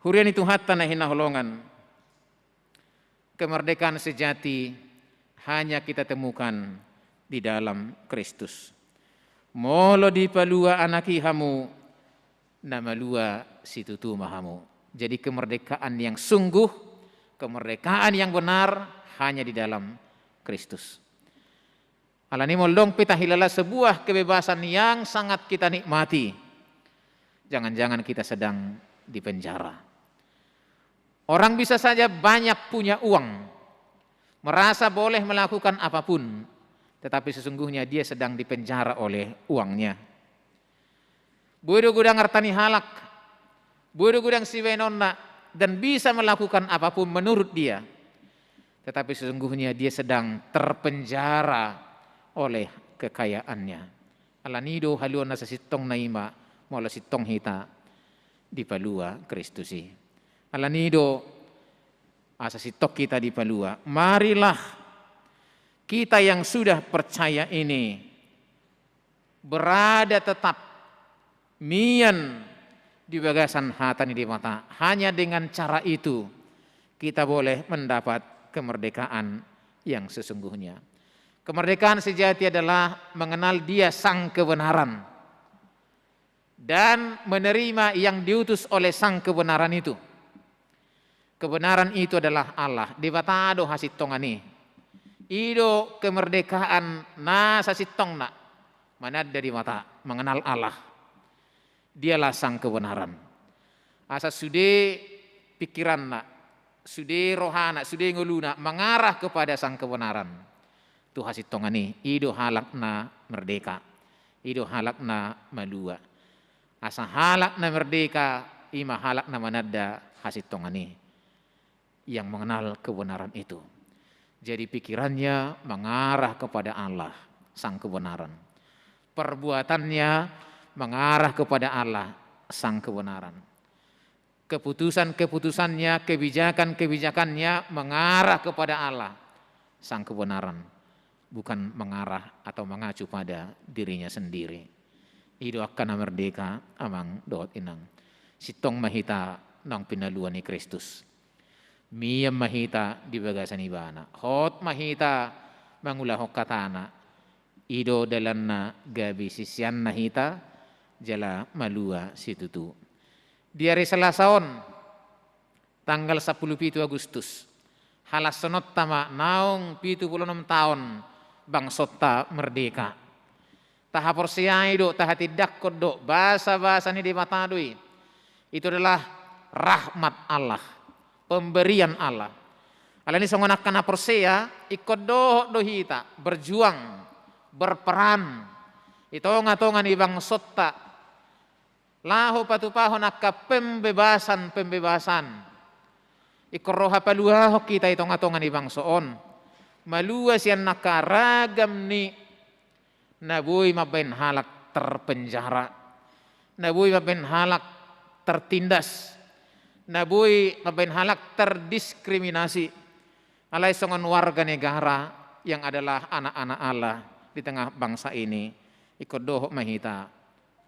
Huria ni Tuhanta na hinaholongan, kemerdekaan sejati hanya kita temukan di dalam Kristus. Molo dipalua Anak i hamu, na malua situtu ma hamu. Jadi kemerdekaan yang sungguh, kemerdekaan yang benar hanya di dalam Kristus. Alani molo adong pe tahilala sebuah kebebasan yang sangat kita nikmati, jangan-jangan kita sedang di penjara. Orang bisa saja banyak punya uang, merasa boleh melakukan apapun, tetapi sesungguhnya dia sedang dipenjara oleh uangnya. Boi do godang arta ni halak, boi do godang sibahenonna, dan bisa melakukan apapun menurut dia. Tetapi sesungguhnya dia sedang terpenjara oleh kekayaannya. Alani do haluaon na sasintongna i ma molo sintong hita dipalua Kristus i. Alani do asa sintong hita dipalua. Marilah kita yang sudah percaya ini berada tetap mian di bagasan hata ni Debata. Hanya dengan cara itu kita boleh mendapat kemerdekaan yang sesungguhnya. Kemerdekaan sejati adalah mengenal Dia Sang Kebenaran dan menerima yang diutus oleh Sang Kebenaran itu. Kebenaran itu adalah Allah, Debata do hasintongan i. I do kemerdekaan na sasintongna, mananda Debata, mengenal Allah. Dialah sang kebenaran. Asa sude pikiranna, sude rohana, sude ngoluna mengarah kepada sang kebenaran. Tu hasintongan i, i do halak na merdeka, i do halak na malua. Asa halak na merdeka, i ma halak na mananda hasintongan i, yang mengenal kebenaran itu. Jadi pikirannya mengarah kepada Allah, sang kebenaran. Perbuatannya mengarah kepada Allah, sang kebenaran. Keputusan-keputusannya, kebijakan-kebijakannya mengarah kepada Allah, sang kebenaran, bukan mengarah atau mengacu pada dirinya sendiri. I do angka na merdeka, amang dohot inang. Sintong ma hita naung pinalua ni Kristus. Mian ma hita di bagasan Ibana. Hot ma hita mangulahon hatana. I do dalanna gabe siseanna hita, jala malua situtu. Di ari Salasa on, tanggal sampulu pitu Agustus, halashononta ma naung pitu pulu onom taon bangsonta merdeka. Tahaporseai do, tahatindangkon do, basabasa ni Debata do i. Itu adalah rahmat Allah, pemberian Allah. Alani songon angka na porsea, ingkon dohot do hita berjuang, berperan di tonga-tonga ni bangsonta, laho patupahon angka pembebasan-pembebasan. Ingkon ro hapaluahon hita di tonga-tonga ni bangso on, malua sian angka ragam ni na boi mambahen halak terpenjara, na boi mambahen halak tertindas, na boi mambahen halak terdiskriminasi. Alai songon warga negara yang adalah anak-anak Allah di tengah bangsa ini, ingkon dohot ma hita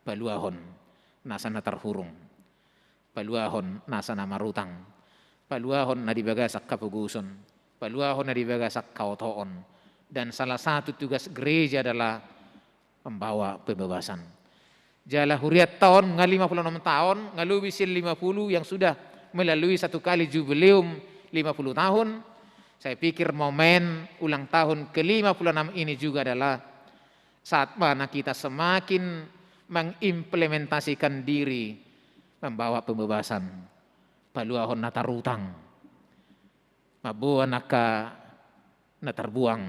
paluahon nasa na terhurung, paluahon nasa na marutang, paluahon na di bagasan hapogoson, paluahon na di bagasan haotoon. Dan salah satu tugas gereja adalah membawa pembebasan. Jala hurianta on nga lima pulu onom taon, nga lobi sian lima pulu yang sudah melalui satu kali jubileum lima puluh tahun. Saya pikir momen ulang tahun ke lima puluh enam ini juga adalah saat mana kita semakin mengimplementasikan diri membawa pembebasan, paluahon na tarutang, mamboan angka na terbuang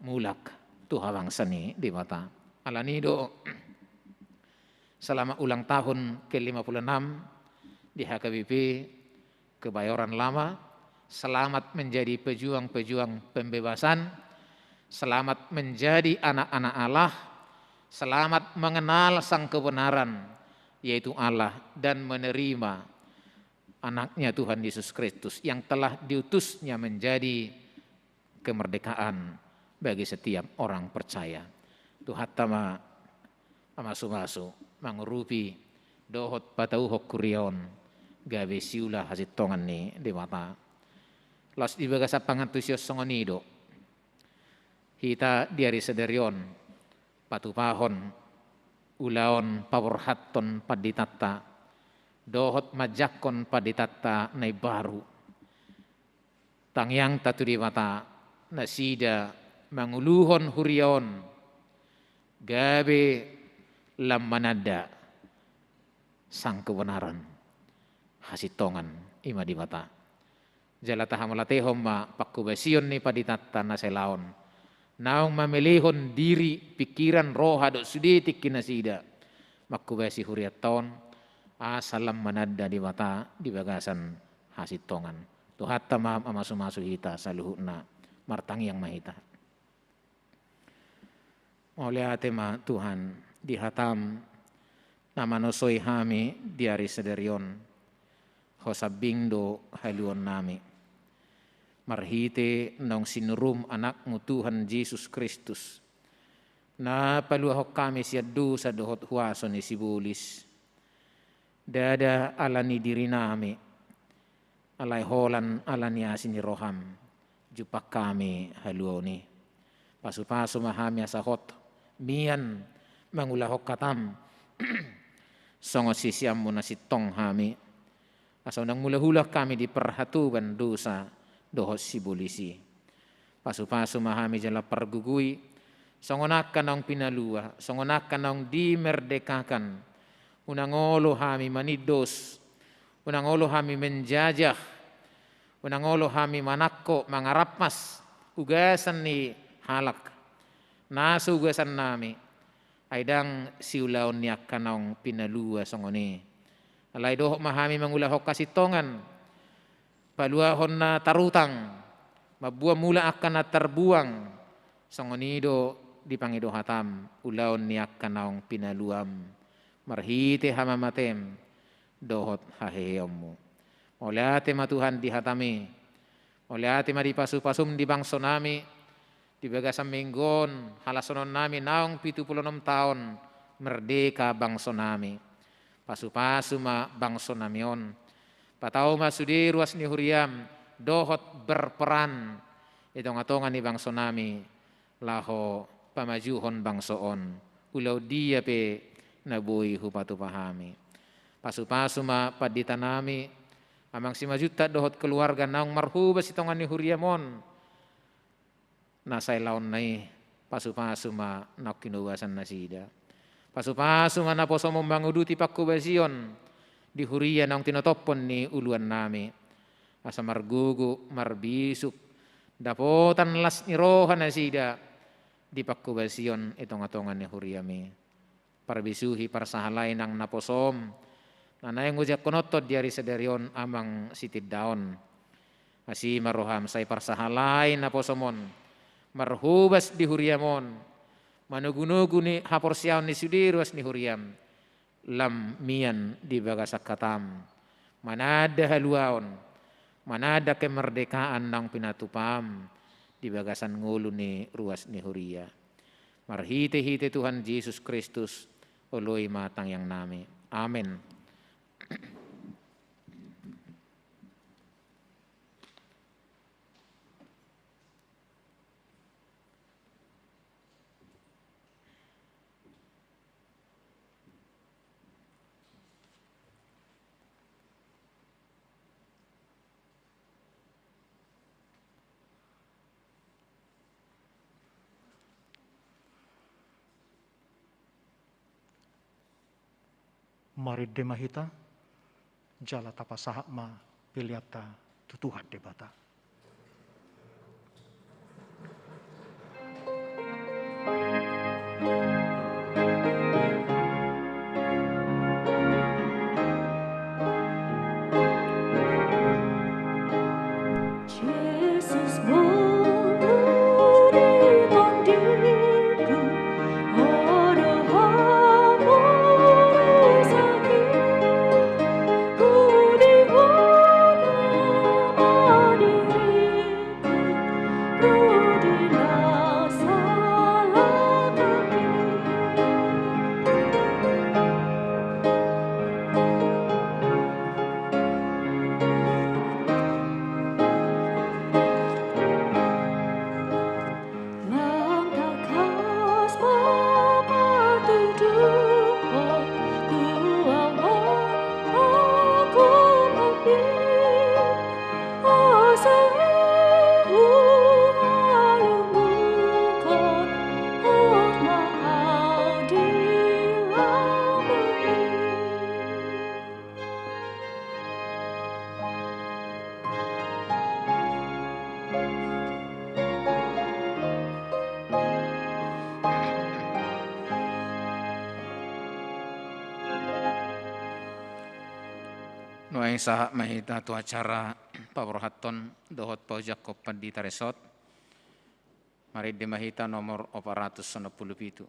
mulak tu habangsa ni Debata. Alani do selamat ulang tahun ke lima puluh enam di H K B P Kebayoran Lama. Selamat menjadi pejuang-pejuang pembebasan. Selamat menjadi anak-anak Allah. Selamat mengenal sang kebenaran, yaitu Allah, dan menerima Anaknya Tuhan Yesus Kristus yang telah diutus-Nya menjadi kemerdekaan bagi setiap orang percaya. Tuhanta ma mamasu-masu, mangurupi dohot patauhon huria on gabe siula hasintongan ni Debata. Laos di bagasan pangantusion songon i do hita di ari sadari on patupahon ulaon paborhathon panditanta dohot manjangkon panditanta na imbaru. Tangiangta tu Debata, nasida manguluhon huria on gabe lam mananda sang kebenaran, hasintongan, i ma Debata. Jala tahamauliatehon ma panghobasion ni panditanta na selaon, naung mamelehon diri, pikiran, roha dohot sude tingki nasida manghobasi hurianta on, asa lam mananda Debata di bagasan hasintongan. Tuhanta ma mamasu-masu hita saluhutna. Martangiang ma hita. Mauliate ma Tuhan di hataM na manosoi hami di ari sadari on. Ho sambing do haluaonnami. Marhite naung sinuruM AnakMu Tuhan Jesus Kristus, na paluahon hami sian dosa dohot huaso ni sibolis. Ndada ala ni dirinami, alai holan ala ni asi ni rohaM, jumpang hami haluaon i. Pasu-pasu ma hami asa hot mian mangulahon hataM, songon siseanMu na sintong hami, asa unang mula-hula hami di parhatoban dosa dohot sibolis i. Pasu-pasu ma hami jala pargugui, songon angka naung pinalua, songon angka naung dimerdekakan. Unang olo hami manindos, unang olo hami menjajah, unang olo hami manangko, mangarampas ugasan ni halak na so ugasannami, ai ndang siulaon ni angka naung pinalua songon i. Alai dohot ma hami mangulahon hasintongan, paluahon na tarutang, mamboan mula angka na tarbuang, songon i do dipangido hatam ulaon ni angka naung pinaluam, marhite hamamatem dohot haheheonmu. Mauliate ma Tuhan di hatami, mauliate ma di pasu-pasum di bangsonami, di bagasan minggu on, halasononnami naung pitu pulu onom taon merdeka bangsonami. Pasu-pasu ma bangsonami on. Patau ma sude ruas ni huriam dohot berperan i tonga-tonga ni bangsonami laho pamajuhon bangso on. Ulaon dia pe na boi hupatupa hami. Pasu-pasu ma panditanami, amang Simanjuntak dohot keluarga naung marhobas i tonga ni huriam on. Na sai laonna i, pasu-pasu ma naung hinobasan nasida. Pasu-pasu ma naposom on manguduti panghobasion di huria naung tinotophon ni uluannami. Asa margogo, marbisuk, dapotan las ni roha nasida di panghobasion i tonga-tonga ni huriami. Parbisuhi parsahalai nang naposom, na naeng hujahathon di ari sadari on amang sitindaon. Asi ma roham sai parsahalai naposom on, marhobas di huriam on, manogu-nogu ni haporseaon ni sude ruas ni huriam, lam mian di bagasan hatam, mananda haluaon, mananda kemerdekaan naung pinatupaam di bagasan ngolu ni ruas ni huria. Marhite-hite Tuhan Jesus Kristus, oloi ma tangiangnami. Amen. Marende ma hita, jala tapasahat ma peleanta tu Tuhan Debata. Nuaeng sahat ma hita tu acara paborhathon dohot paojakhon pandita resort. Marende ma hita nomor opat ratus onom pulu pitu.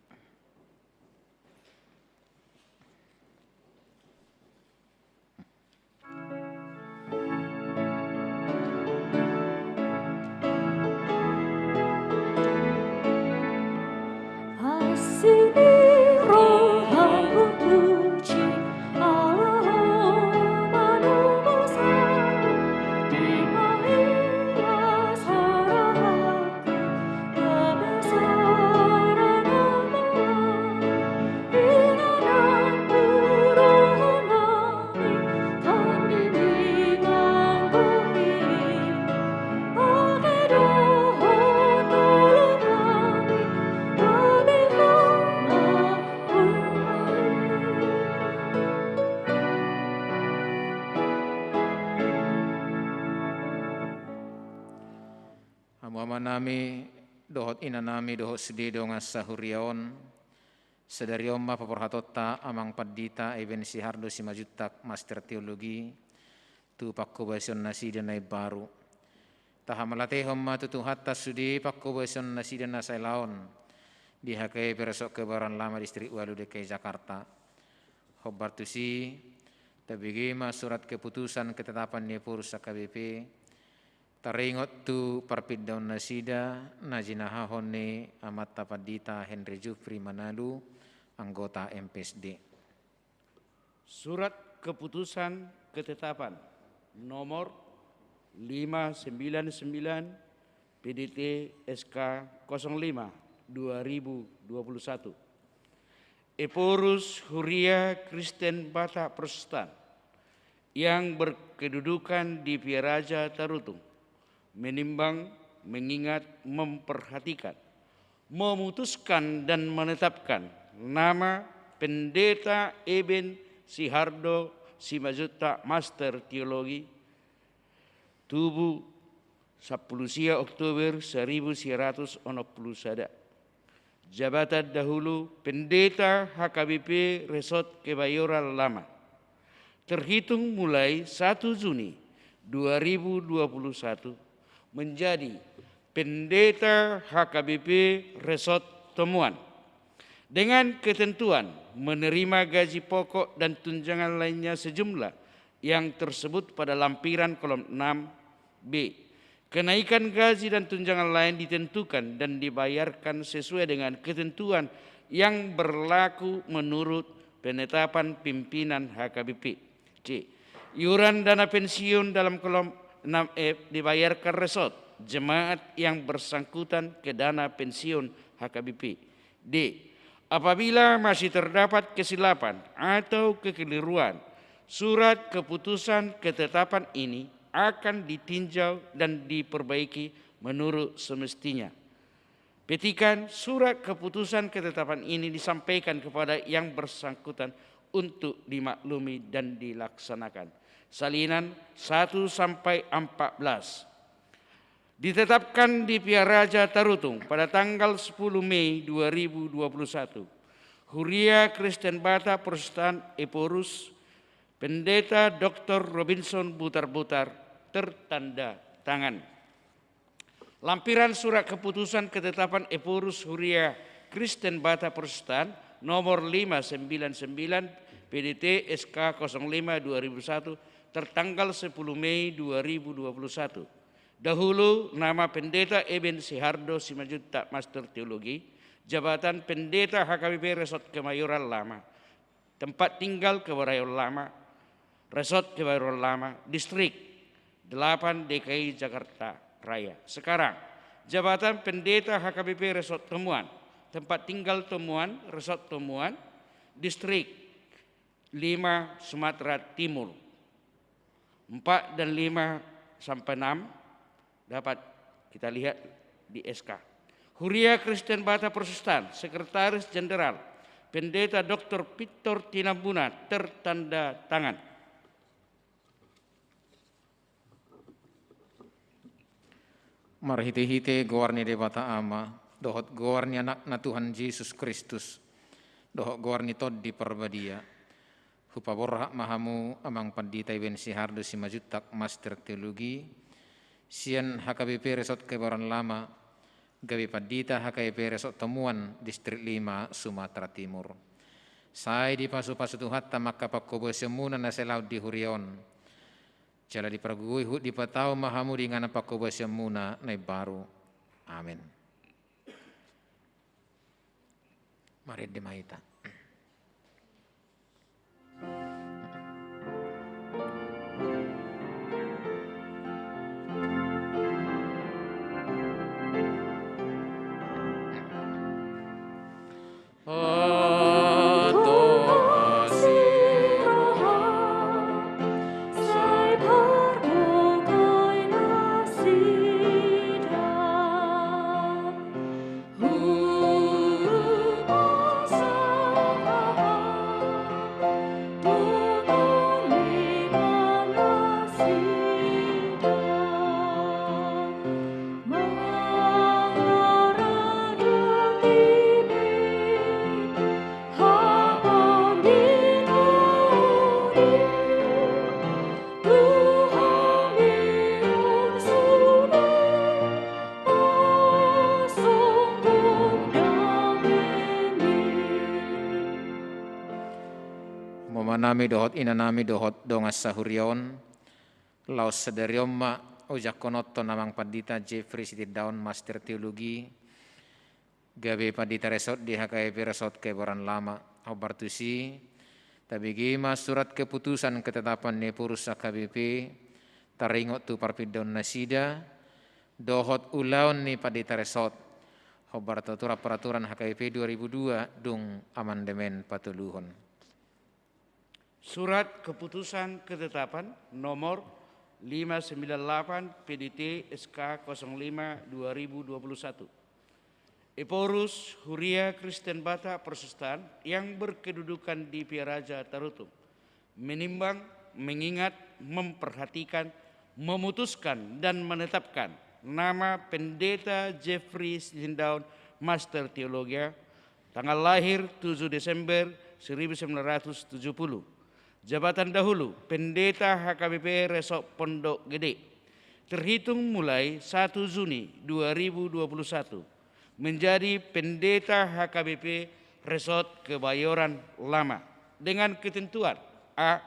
Amanami dohot inanami dohot sude dongan sahuria on, sadari on ma paborhatonta Amang Pandita Eben Sihardo Simanjuntak, Master Teologi, tu pangkobasion nasida na imbaru. Tahamauliatehon ma tu Tuhanta sude pangkobasion nasida na saelaon di H K B P Resort Kebayoran Lama Distrik Walu D K I Jakarta. Hombar tusi, tabege ma surat keputusan ketetapan ni Ephorus H K B P, taringot tu parpindaon nasida na jinahahon ni Amanta Pandita Henry Jufri Manalu, anggota M P S D. Surat keputusan ketetapan nomor lima sembilan sembilan P D T S K kosong lima dua ribu dua puluh satu. Ephorus Huria Kristen Batak Protestan yang berkedudukan di Piaraja Tarutung menimbang, mengingat, memperhatikan, memutuskan dan menetapkan nama Pendeta Eben Sihardo Simanjuntak, Master Teologi, tubu sampulu sia Oktober saribu sia ratus onom pulu sada. Jabatan dahulu Pendeta H K B P Resort Kebayoran Lama. Terhitung mulai satu Juni dua ribu dua puluh satu, menjadi Pendeta H K B P Resort Tomuan, dengan ketentuan menerima gaji pokok dan tunjangan lainnya sejumlah yang tersebut pada lampiran kolom enam B. Kenaikan gaji dan tunjangan lain ditentukan dan dibayarkan sesuai dengan ketentuan yang berlaku menurut penetapan pimpinan H K B P. C. Iuran dana pensiun dalam kolom enam F dibayarkan resort jemaat yang bersangkutan ke dana pensiun H K B P. D. Apabila masih terdapat kesilapan atau kekeliruan, surat keputusan ketetapan ini akan ditinjau dan diperbaiki menurut semestinya. Petikan surat keputusan ketetapan ini disampaikan kepada yang bersangkutan untuk dimaklumi dan dilaksanakan. Salinan satu sampai empat belas. Ditetapkan di Piaraja Tarutung pada tanggal sepuluh Mei dua ribu dua puluh satu, Huria Kristen Batak Protestan Ephorus, Pendeta Doktor Robinson Butarbutar, tertanda tangan. Lampiran surat keputusan ketetapan Ephorus Huria Kristen Batak Protestan nomor lima sembilan sembilan P D T S K kosong lima dua ribu satu, tertanggal sepuluh Mei dua ribu dua puluh satu. Dahulu nama Pendeta Eben Sihardo Simanjuntak, Master Teologi, jabatan Pendeta H K B P Resort Kebayoran Lama, tempat tinggal Kebayoran Lama, Resort Kebayoran Lama, Distrik delapan D K I Jakarta Raya. Sekarang, jabatan Pendeta H K B P Resort Tomuan, tempat tinggal Tomuan, Resort Tomuan, Distrik lima Sumatera Timur. Empat dan lima sampai enam dapat kita lihat di S K. Huria Kristen Batak Protestan, Sekretaris Jenderal, Pendeta Doktor Victor Tinambunan, tertanda tangan. Marhitehite goar ni Debata Ama, dohot goar ni Anakna Tuhan Jesus Kristus, dohot goar ni Tondi Parbadia, hupaborhat ma hamu Amang Pandita Eben Sihardo Simanjuntak, Master Teologi, sian H K B P Resort Kebayoran Lama, gabe Pandita H K B P Resort Tomuan, Distrik lima, Sumatera Timur. Sai dipasupasu Tuhanta ma angka pangkobasionmuna na saelaon di huria on. Jala dipargogoi huhut dipatau ma hamu di inganan pangkobasionmuna na imbaru. Amen. Marende ma hita. Nami dohot inanami dohot dongan sahuria on, laos sadari on ma ujangkononton Amang Pandita Jeffrey Sitindaon, Master Teologi, gabe pandita resort di H K B P Resort Kebayoran Lama. Hombar tusi, tabege ma surat keputusan ketetapan ni Ephorus H K B P, taringot tu parpindaon nasida, dohot ulaon ni pandita resort. Hombar tu aturan peraturan H K B P dua ribu dua dung amandemen patoluhon. Surat Keputusan Ketetapan nomor lima sembilan delapan P D T S K kosong lima dua ribu dua puluh satu. Ephorus, Huria Kristen Batak Protestan yang berkedudukan di Piaraja Tarutung, menimbang, mengingat, memperhatikan, memutuskan, dan menetapkan nama Pendeta Jeffrey Sitindaon, Master Teologia, tanggal lahir tujuh Desember seribu sembilan ratus tujuh puluh. Jabatan dahulu, Pendeta H K B P Resort Pondok Gede. Terhitung mulai satu Juni dua ribu dua puluh satu, menjadi Pendeta H K B P Resort Kebayoran Lama dengan ketentuan: A,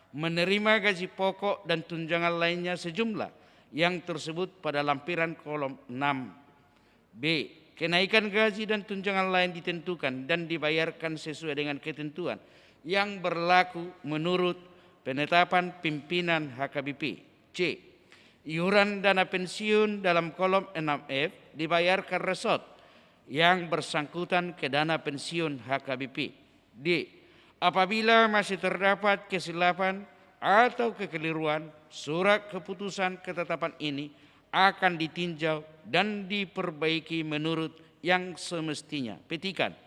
menerima gaji pokok dan tunjangan lainnya sejumlah yang tersebut pada lampiran kolom enam. B, kenaikan gaji dan tunjangan lain ditentukan dan dibayarkan sesuai dengan ketentuan yang berlaku menurut penetapan pimpinan H K B P. C, iuran dana pensiun dalam kolom enam F dibayarkan resort yang bersangkutan ke dana pensiun H K B P. D, apabila masih terdapat kesilapan atau kekeliruan, surat keputusan ketetapan ini akan ditinjau dan diperbaiki menurut yang semestinya. Petikan,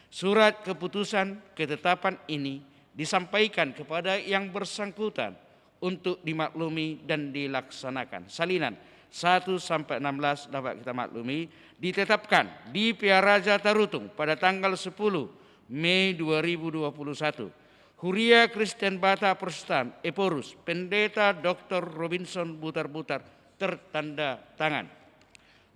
surat keputusan ketetapan ini disampaikan kepada yang bersangkutan untuk dimaklumi dan dilaksanakan. Salinan satu sampai enam belas dapat kita maklumi, ditetapkan di Piaraja Tarutung pada tanggal sepuluh Mei dua ribu dua puluh satu. Huria Kristen Batak Protestan, Ephorus, Pendeta Doktor Robinson Butarbutar, tertanda tangan.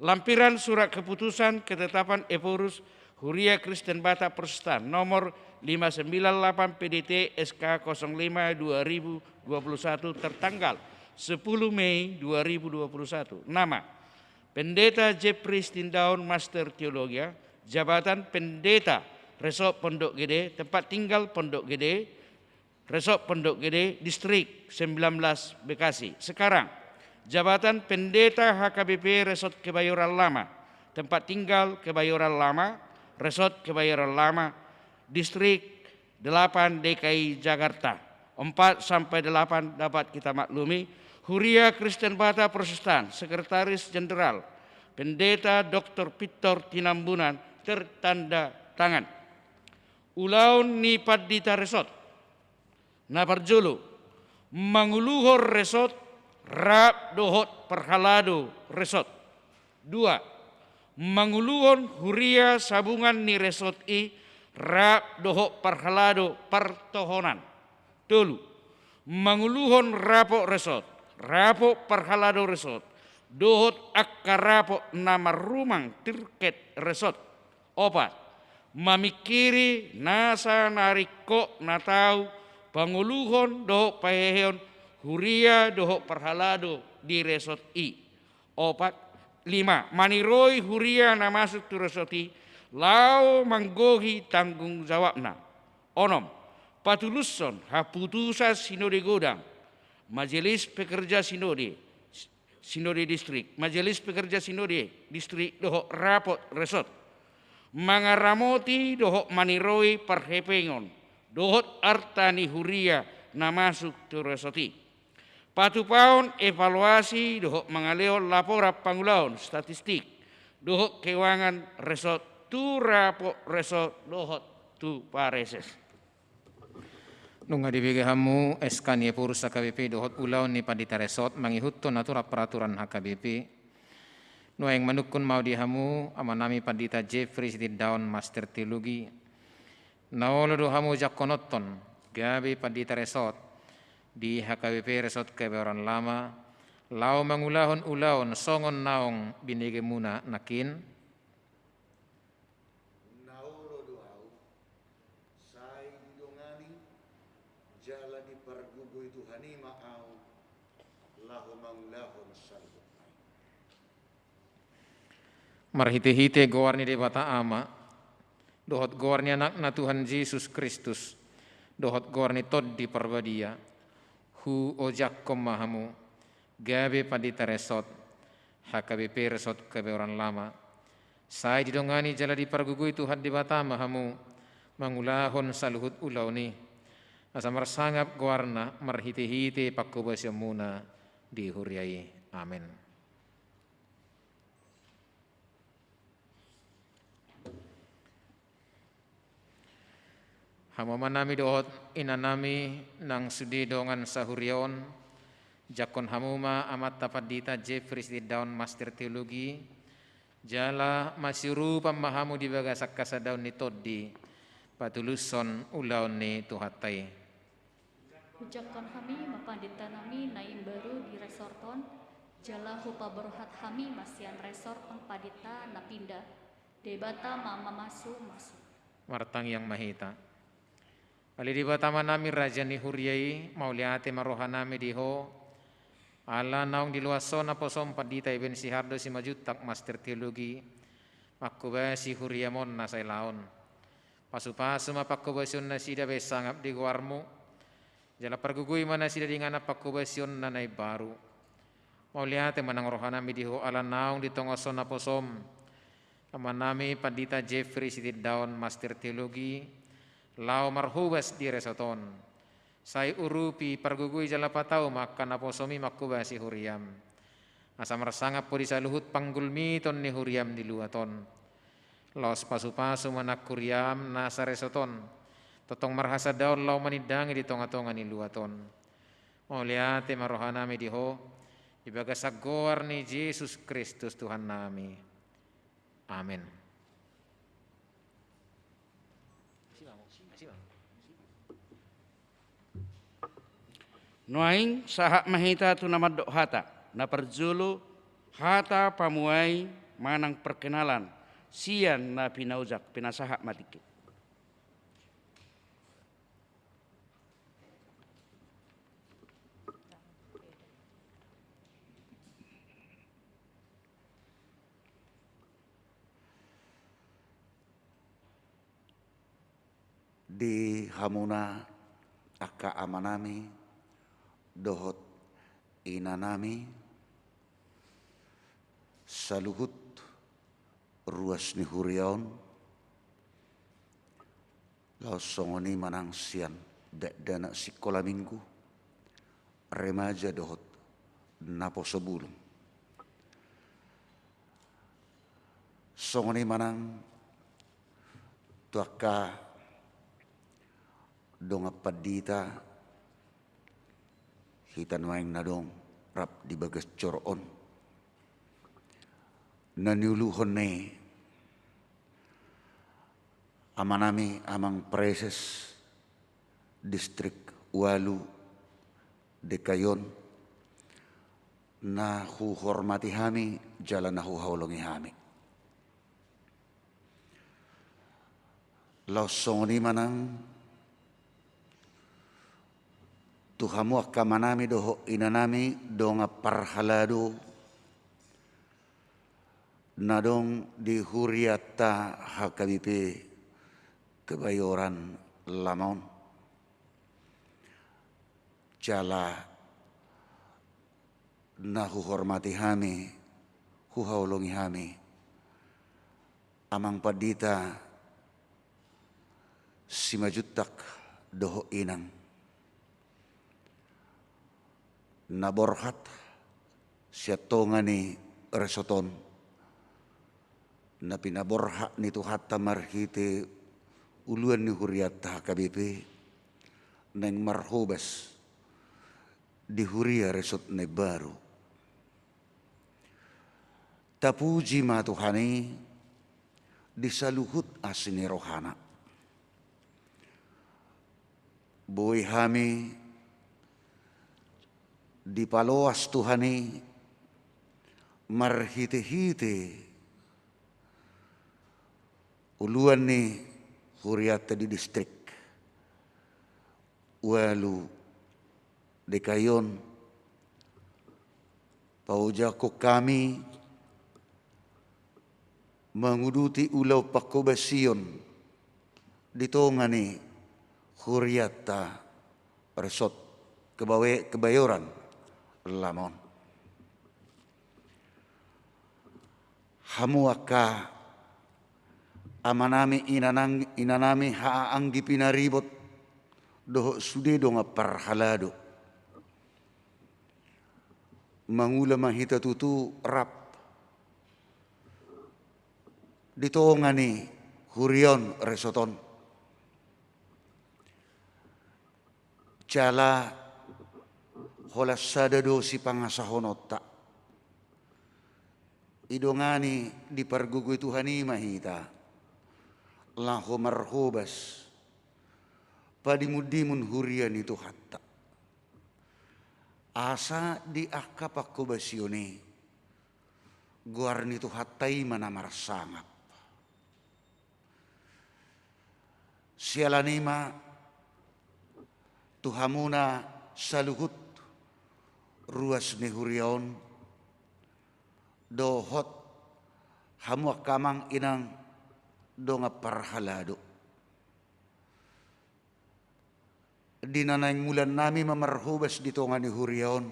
Lampiran surat keputusan ketetapan Ephorus Huria Kristen Batak Protestan nomor lima sembilan delapan P D T S K kosong lima dua ribu dua puluh satu tertanggal sepuluh Mei dua ribu dua puluh satu. Nama: Pendeta Jeffrey Sitindaon, Master Teologia. Jabatan: Pendeta Resort Pondok Gede. Tempat tinggal: Pondok Gede, Resort Pondok Gede, Distrik sembilan belas Bekasi. Sekarang, jabatan: Pendeta H K B P Resort Kebayoran Lama. Tempat tinggal: Kebayoran Lama, Resort Kebayoran Lama, Distrik delapan D K I Jakarta. Empat sampai delapan dapat kita maklumi. Huria Kristen Batak Protestan, Sekretaris Jenderal, Pendeta Doktor Victor Tinambunan, tertanda tangan. Ulaon ni pandita resort. Na parjolo, manguluhon resort rap dohot parhalado resort. Dua, manguluhon huria sabungan ni resort i rap dohot parhalado partohonan. Tolu, manguluhon rapot resort, rapot parhalado resort, dohot angka rapot na marrumang tirket resort. Opat, mamingkiri nasa na ringkot na tau panguluhon dohot pahehehon huria dohot parhalado di resort i. Opat, lima, maniroi huria na masuk tu resort i laho manggohi tanggung jawabna. Onom, patulushon haputusan sinode godang, majelis pekerja sinode, sinode distrik, majelis pekerja sinode distrik dohot rapot resort, mangaramoti dohot maniroi parhepengon dohot arta ni huria na masuk tu resort i. Patupaon evaluasi dohot mangalehon laporan pangulaon statistik dohot keuangan resort tu rapot resort dohot tu pareses. Nunga dibege hamu S K ni Ephorus H K B P dohot ulaon ni pandita resort mangihuthon aturan peraturan H K B P. Nuaeng manungkun ma au di hamu amanami pandita Jeffrey Sitindaon, Master Teologi. Na olo do hamu jangkononton gabe pandita resort di H K B P Resort Kebayoran Lama, laho mangulahon ulaon songon naung binegemuna nangkin? Na olo do au, sai didongani, jala Laho mangulahon saluhut. Marhitehite goar ni Debata Ama, dohot goar ni Anakna Tuhan Jesus Kristus, dohot goar ni Tondi Parbadia, huojakhon ma hamu, gabe pandita resort, H K B P Resort Kebayoran Lama. Sai didongani jala dipargogoi Tuhan Debata ma hamu, mangulahon saluhut ulaon i. Asa marsangap goarna marhitehite panghobasionmuna di huria i. Amen. Hamu amanami dohot inanami nang sude dongan sahuria on, jangkon hamu ma amanta pandita Jeffrey Sitindaon, Master Teologi, jala masiurupan ma hamu di bagasan hasadaon ni Tondi, patulushon ulaon ni Tuhanta i. Hujangkon hami ma panditanami na imbaru di resort on, jala hupaborhat hami ma sian resort on pandita na pinda. Debata ma mamasumasu. Martangiang ma hita. Ale Debata Amanami, Raja ni huria i, mauliate ma rohanami di Ho, ala naung diloas Ho naposom pandita Eben Sihardo Simanjuntak, Master Teologi, manghobasi huriam on na sai laon. Pasupasu ma panghobasion nasida bahen sangap di goarmu, jala pargogoi ma nasida di inganan panghobasionna na imbaru. Mauliate ma nang rohanami di Ho ala naung ditongas Ho naposom amanami pandita Jeffrey Sitindaon, Master Teologi, laho marhobas di resort on. Sai urupi, pargogoi jala patau ma angka naposom i manghobasi huriam. Asa marsangap Ho di saluhut panggulmiton ni huriam di luat on. Laos pasupasu ma nang huriam nasa resort on, tongtong marhasadaon laho manindangi di tongatonga ni luat on. Mauliate ma rohanami di Ho, di bagasan goar ni Jesus Kristus Tuhannami. Amen. Nuaeng sahat ma hita tu na mandok hata. Na parjolo, hata pamuhai manang perkenalan sian na pinaojak, pinasahat ma tingki. Di hamuna angka amanami dohot inanami, saluhut ruas ni huria on, laos songon i manang sian dakdanak sikola minggu, remaja dohot naposo bulung. Songon i manang tu angka dongan pandita hita nuaeng na adong rap di bagas joro on. Na niuluhon ni amanami Amang Praeses Distrik Ualu D K I on, na huhormati hami jala na huhaholongi hami. Laos songon i manang tu hamu angka amanami dohot inanami dongan parhalado na adong di hurianta H K B P Kebayoran Lama on. Jala na huhormati hami, huhaholongi hami, Amang Pandita Simanjuntak dohot Inang, na borhat sian tonga ni resort on, na pinaborhat ni Tuhanta marhite uluan ni hurianta H K B P, naeng marhobas di huria resort na imbaru. Tapuji ma Tuhan i di saluhut asi ni rohana. Boi hami dipaloas Tuhan i marhitehite uluan ni hurianta di distrik Ualu D K I on, paojakhon hami manguduti ulaon panghobasion di tonga ni hurianta Resort Kebawe-, Kebayoran Lamon. Hamu angka amanami, inanang-, inanami, haha anggi pinaribot dohot sude dongan parhalado. Mangula ma hita tutu rap di tonga ni huria on, resort on. Jala holan sada do sipangasahononta. Didongani, dipargogoi Tuhan i ma hita laho marhobas padimundimun huria ni Tuhanta. Asa di angka panghobasion i, goar ni Tuhanta i ma na marsangap. Siala ni i ma tu hamuna saluhut ruas ni huria on dohot hamu angka amang inang dongan parhalado. Di na naeng mulannami ma marhobas di tonga ni huria on,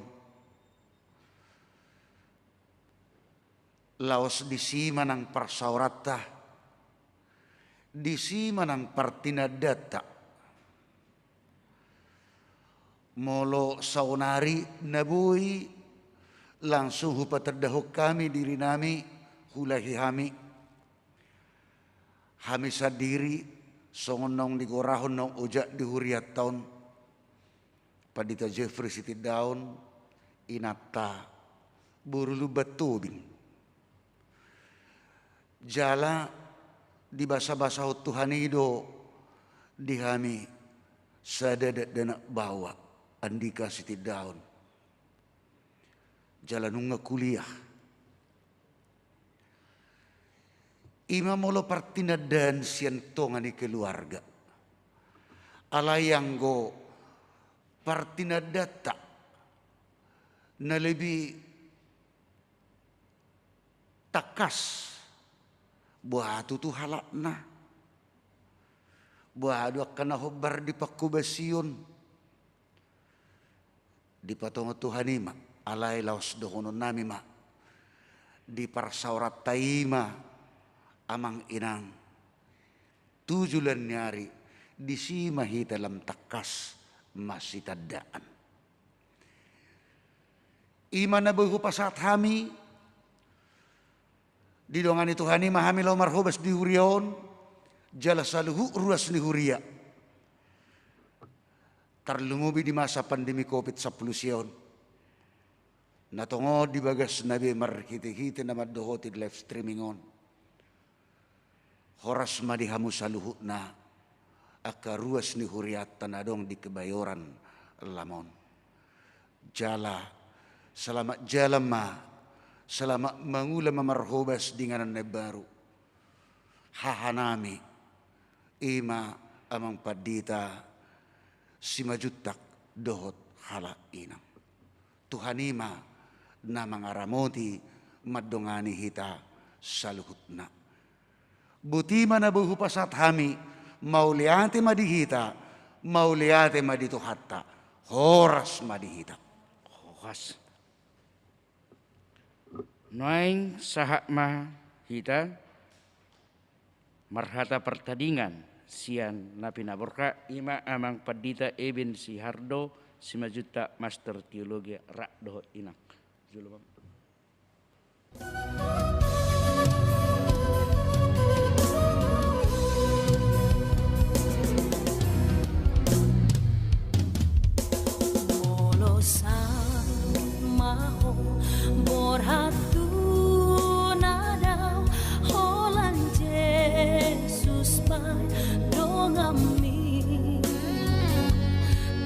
laos disi ma nang parsaoranta, disi ma nang partinandanta. Molo saonari na boi, langsung hupatandahon hami dirinami, huulahi hami. Hami sandiri, songon naung digorahon naung ojak di hurianta on, Pandita Jeffrey Sitindaon, inanta boru Lumban Tobing. Jala dibasabasahon Tuhan i do di hami sada dakdanak baoa, Andika Sitindaon. Jala nunga kuliah. I ma molo partinandaan sian tonga ni keluarga. Alai anggo partinandanta na lebih tangkas, boha tutu halakna? Boha do angka na hombar di panghobasion? Dipatongon Tuhan i ma, alai laos dohononnami ma, di parsaoranta i ma, amang inang, tu joloan ni ari, disi ma hita lam tangkas masitandaan. I ma na boi hupasahat hami, didongani Tuhan i ma hami laho marhobas di huria on, jala saluhut ruas ni huria. Tarlumobi di masa pandemi covid sampulu sia on. Na tongon di bagasna be marhitehite na mandohoti live streaming on. Horas ma di hamu saluhutna, angka ruas ni hurianta na adong di Kebayoran Lamon. Jala, selamat jalan ma, selamat mangula ma marhobas di inganan na imbaru. Hahanami, i ma amang pandita Simanjuntak dohot halak inang. Tuhan i ma na mangaramoti mandongani hita saluhutna. Boti ma na boi hupasahat hami, mauliate ma di hita, mauliate ma di Tuhanta, horas ma di hita. Horas. Nuaeng sahat ma hita marhata partadingan sian na pinaborhat, i ma amang pandita Eben Sihardo Simanjuntak, master teologi, rap dohot inang. Jolo ma. Molo saut ma ho borhat tu na dao, holan Jesus pandonganmi.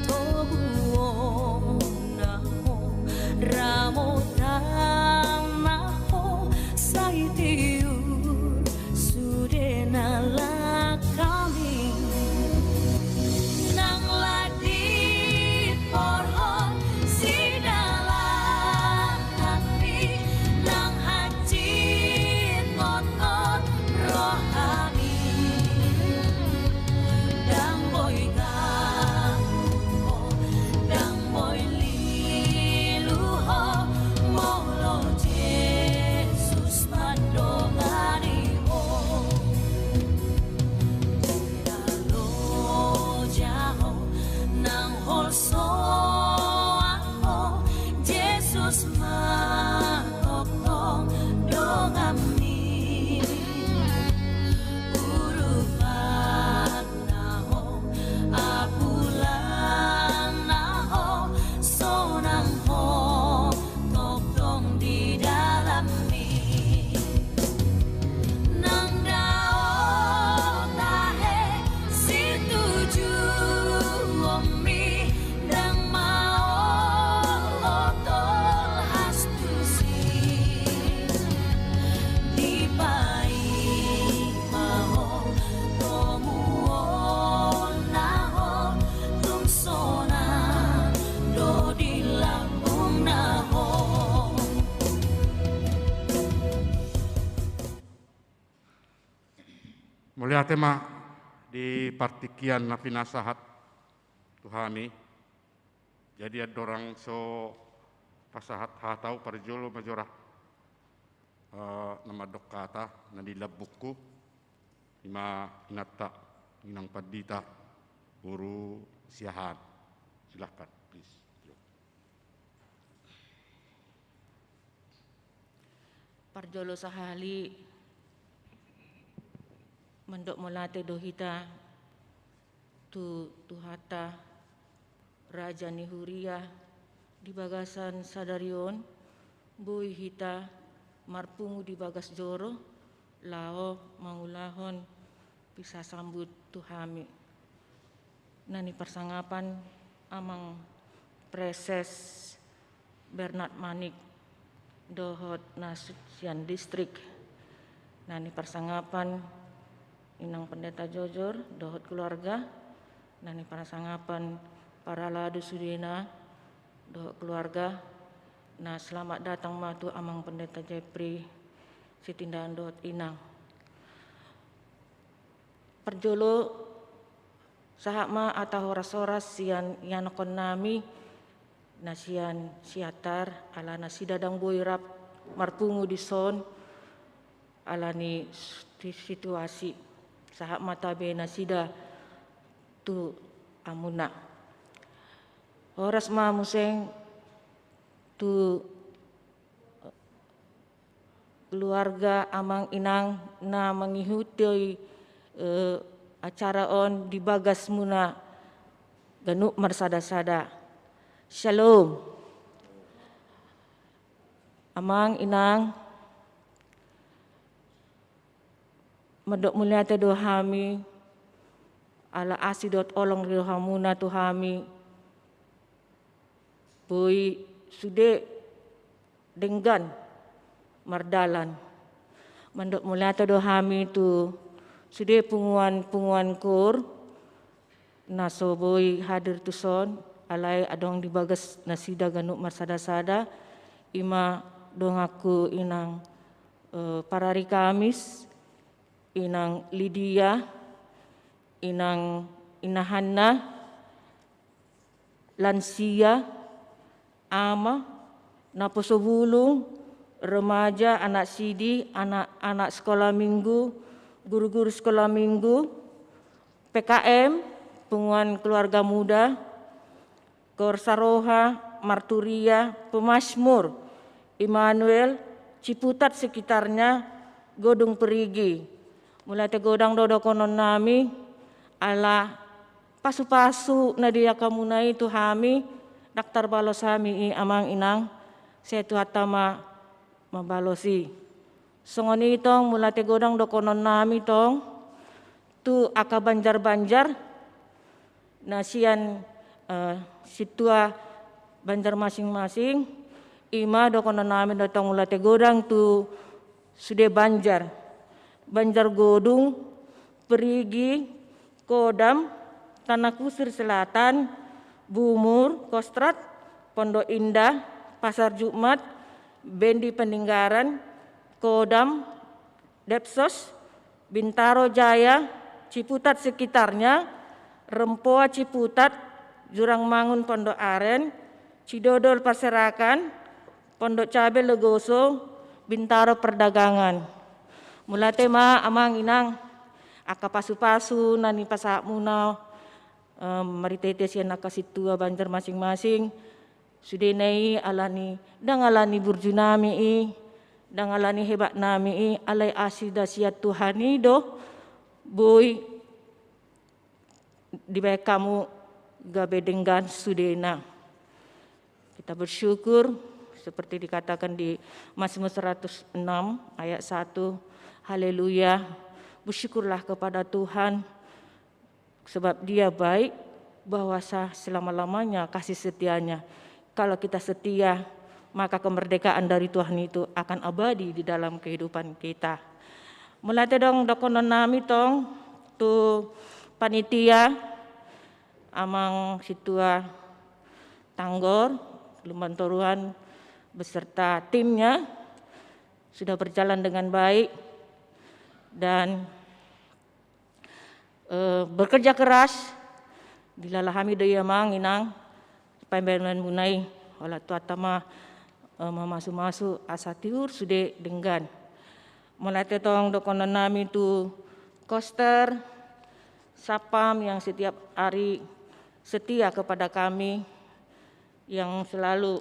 Toguonna ho, ramotanna ho, Martongtong donganmi, urupan na ho, apulan na ho, sonang ho tongtong di dalammi. Nang dao tahe situjuonmi, ndang maol ho tolhas tusi. Dipaima ho tomuon na ho, tung sonang do di lambung na ho. Mauliate ma di partingkian na pinasahat tu hami. Jadi andorang so pasahat hata, au parjolo ma jora, eh, na mandok hata na di lambungku, ima inanta, inang pandita, boru Siahaan. Silahkan, please. Parjolo sahali mandok mauliate do hita tu Tuhanta, Raja ni Huria, di bagasan sadari on boi hita marpungu di bagas joro laho mangulahon pisasambut tu hami. Na ni parsangapan Amang Praeses Bernard Manik dohot na sian distrik. Na ni parsangapan Inang Pendeta Jojor dohot keluarga. Na ni parsangapan parhalado sudena dohot keluarga. Na selamat datang ma tu Amang Pendeta Jeffrey Sitindaan dohot Inang. Parjolo, sahat ma hata horas-horas sian ianakhonnami na sian Siantar, ala nasida ndang boi rap marpungu dison ala ni s-, di situasi. Sahat ma tabe nasida tu hamuna. Horas ma muse tu keluarga, amang inang na mangihutihon, eh, acara on di bagasmuna ganup marsada-sada. Shalom. Amang inang, mandok mauliate do hami, ala asi dohot holong ni rohamuna tu hami, boi sude denggan mardalan. Mandok mauliate do hami tu sude punguan-punguan koor na so boi hadir tuson, alai adong di bagas nasida ganup marsada-sada, ima donganku inang, eh, Parari Kamis, inang Lidia, inang, inang Hanna, lansia, ama, naposo bulung, remaja, anak sidi, anak-anak sekolah minggu, guru-guru sekolah minggu, P K M, punguan keluarga muda, Koor Saroha, Marturia, Pemazmur, Immanuel, Ciputat sekitarnya, Godung Perigi. Mauliate godang do dohononnami, ala pasu-pasu na diagamuna i tu hami, ndang tarbalos hami i amang inang, sai Tuhanta ma mambalos i. Songon i tong, mauliate godang dohononnami tong tu angka banjar-banjar na sian, eh, sintua banjar masing-masing, ima dohononnami do tong mauliate godang tu sude banjar, Banjar Godung, Perigi, Kodam, Tanah Kusir Selatan, Bumur, Kostrad, Pondok Indah, Pasar Jumat, Bendi Peninggaran, Kodam, Depsos, Bintaro Jaya, Ciputat sekitarnya, Rempoa Ciputat, Jurangmangun Pondok Aren, Cidodol Parserakan, Pondok Cabe Legoso, Bintaro Perdagangan. Mauliate ma amang inang, angka pasu-pasu na nipasahatmuna, em, marhite-hite sian angka sintua banjar masing-masing, Sudena i alani, ndang alani burju nami i, ndang alani hebat nami i, alai asi na sian Tuhan i do, boi dibaen hamu gabe denggan sudena. Kita bersyukur, seperti dikatakan di Mazmur seratus enam ayat satu, haleluya, bersyukurlah kepada Tuhan, sebab Dia baik, bahwa sa-, selama-lamanya kasih setia-Nya. Kalau kita setia, maka kemerdekaan dari Tuhan itu akan abadi di dalam kehidupan kita. Mauliate do dohonon nami tong tu panitia, Amang Sintua Tanggor, Lumban Toruan beserta timnya sudah berjalan dengan baik dan eh, bekerja keras, dilala hami do i Amang Inang, pambahenanmuna i, holan Tuhanta ma eh, mamasumasu asa tiur sude denggan. Mauliate tong dohonon nami tu koster, satpam yang setiap hari setia kepada kami, yang selalu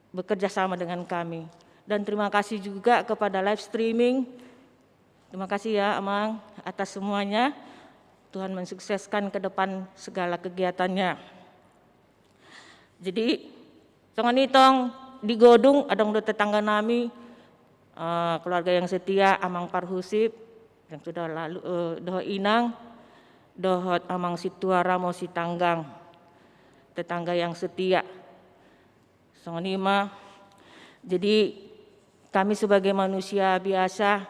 bekerja sama dengan kami. Dan terima kasih juga kepada live streaming. Terima kasih ya, Amang, atas semuanya. Tuhan mensukseskan ke depan segala kegiatannya. Jadi, songon i tong di Godung, adong do tetangga nami, eh, keluarga yang setia, Amang Parhusip, yang sudah lalu, eh, dohot Inang, dohot Amang Sintua Ramo Sitanggang, tetangga yang setia. Songon i ma. Jadi, kami sebagai manusia biasa,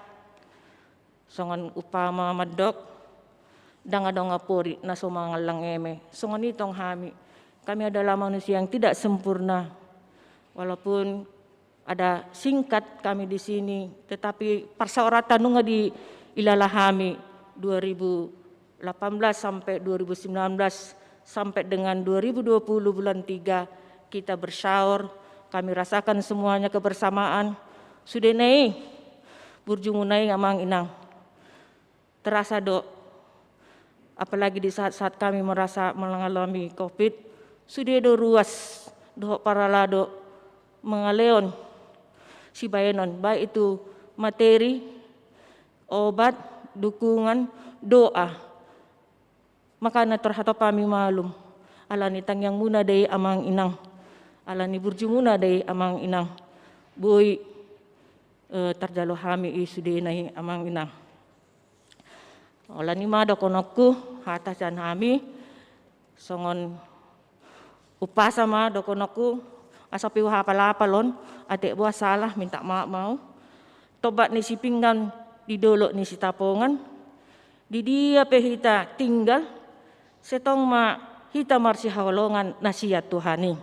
songon umpama mandok, ndang adong ampori na so mangallang eme. Songon i tong hami. Kami adalah manusia yang tidak sempurna. Walaupun ada singkat kami di sini, tetapi parsaoranta nunga diilala hami dua ribu delapan belas sampai dua ribu sembilan belas, sampai dengan dua ribu dua puluh bulan tiga, kita bersaor, kami rasakan semuanya kebersamaan. Sudena i, burjumuna i Amang Inang. Terasa do, apalagi di saat-saat kami merasa mengalami covid, sude do ruas dohot parhalado mangalehon sibahenon, baik itu materi, obat, dukungan, doa. Makana tarhatop hami malum, alani tangiangmuna do i Amang Inang, alani burjumuna do i Amang Inang, boi eh, tarjalo hami i sudena i Amang Inang. Holan i ma dohononku, hata sian hami, songon umpasa ma dohononku, asa pe huapal-apal on, atik boha salah, minta maaf ma au. Tombak ni Sipinggan di dolok ni Sitapongan, di dia pe hita tinggal, sai tong ma hita marsihaholongan na sian Tuhan i.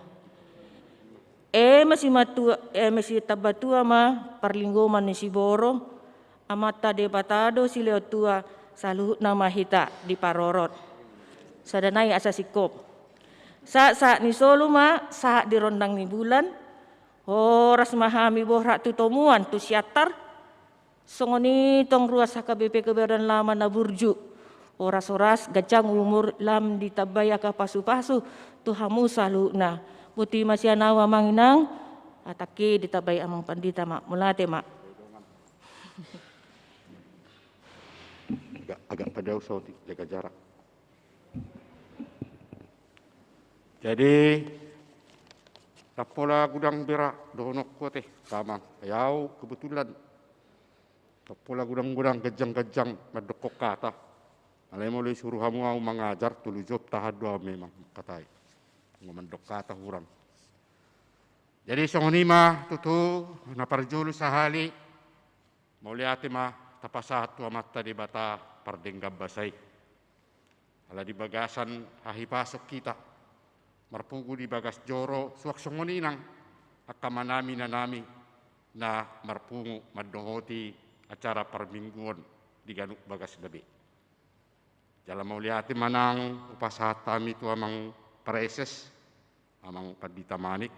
Eme simatua, eme sitambatua ma parlinggoman ni siborok, Amanta Debata do silehon tua, saluhutna ma hita diparorot. Sada nai asa singkop. Sahat-sahat ni solu ma sahat di rondang ni bulan, horas ma hami borhat tu tomuan tu Siantar, songon i tong ruas H K B P Kebayoran Lama na burju. Horas-horas, ganjang umur, lam ditambai angka pasu-pasu tu hamu saluhutna. Boti ma sian au Amang Inang, hatangki ditambai Amang Pandita ma, mauliate ma. Agak, agak pada usah jaga jarak. Jadi, ndang pola godang bera dohononku ate, Amang. Ai au kebetulan ndang pola godang-godang, ganjang-ganjang mandokkon hata. Alai molo isuru hamu au mangajar, tolu jom tahan do au memang mangkatai. Nga mandok hata hurang. Jadi songon i ma tutu, na parjolo sahali, mauliate ma tapasahat tu Amanta Debata pardenggan basa i. Ala di bagasan hahipason hita marpungu di bagas joro, suang songon i nang angka amanami, inanami na marpungu mandohoti acara parmingguon di ganup bagasna be. Jala mauliate ma nang hupasahat hami tu Amang Praeses, Amang Pandita Manik,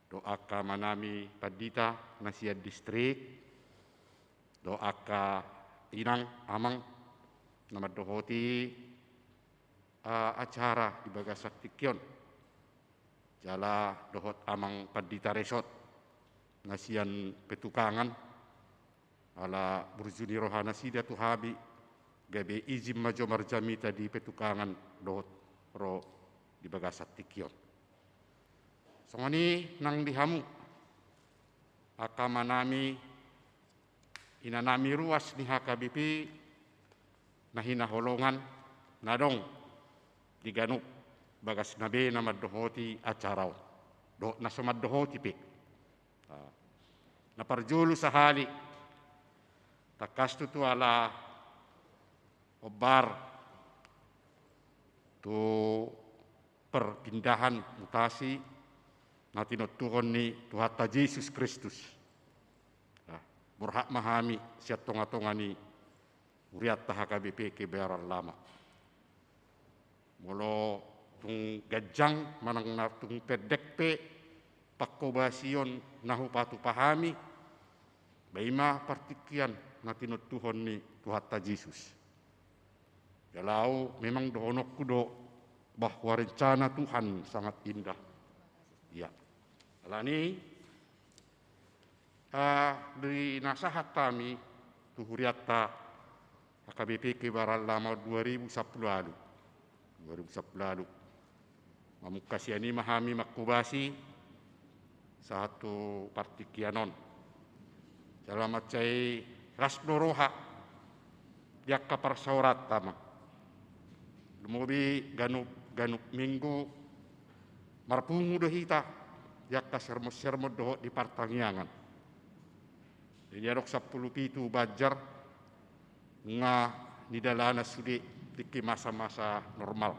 dohot angka amanami pandita na sian distrik, dohot angka inang, amang na mandohoti, eh, acara di bagasan tingki on. jala dohot amang pandita resort na sian Petukangan, ala burju ni roha nasida tu hami, gabe ijin ma jo marjamita di Petukangan dohot ro di bagasan tingki on. Songon i nang di hamu angka amanami, inanami ruas ni H K B P na hinaholongan, na adong di ganup bagasna be na mandohoti acara on dohot na so mandohoti pe. Na parjolo sahali, tangkas tutu ala hombar tu perpindahan, mutasi na tinontuhon ni Tuhanta Jesus Kristus. Nah, borhat ma hami sian tonga-tonga ni hurianta H K B P Kebayoran Lama. Molo tung ganjang manang na tung pendek pe pangkobasion na hupatupa hami, ba i ma partingkian na tinontuhon ni Tuhanta Jesus. Jala au memang dohononku do bahwa rencana Tuhan sangat indah. Iya. Alani, ah, di na sahat hami tu hurianta H K B P Kebayoran Lama dua ribu sampulu ualu. Dua ribu sampulu ualu. Mamungka sian i ma hami mangkobasi sahat tu partingkian on. Jala mansai las do roha di angka parsaoranta ma. Lumobi ganup, ganup minggu marpungu do hita di angka sermon-sermon dohot di partangiangan. Jadi adong sampulu pitu Banjar nga nidalanan sude tingki masa-masa normal.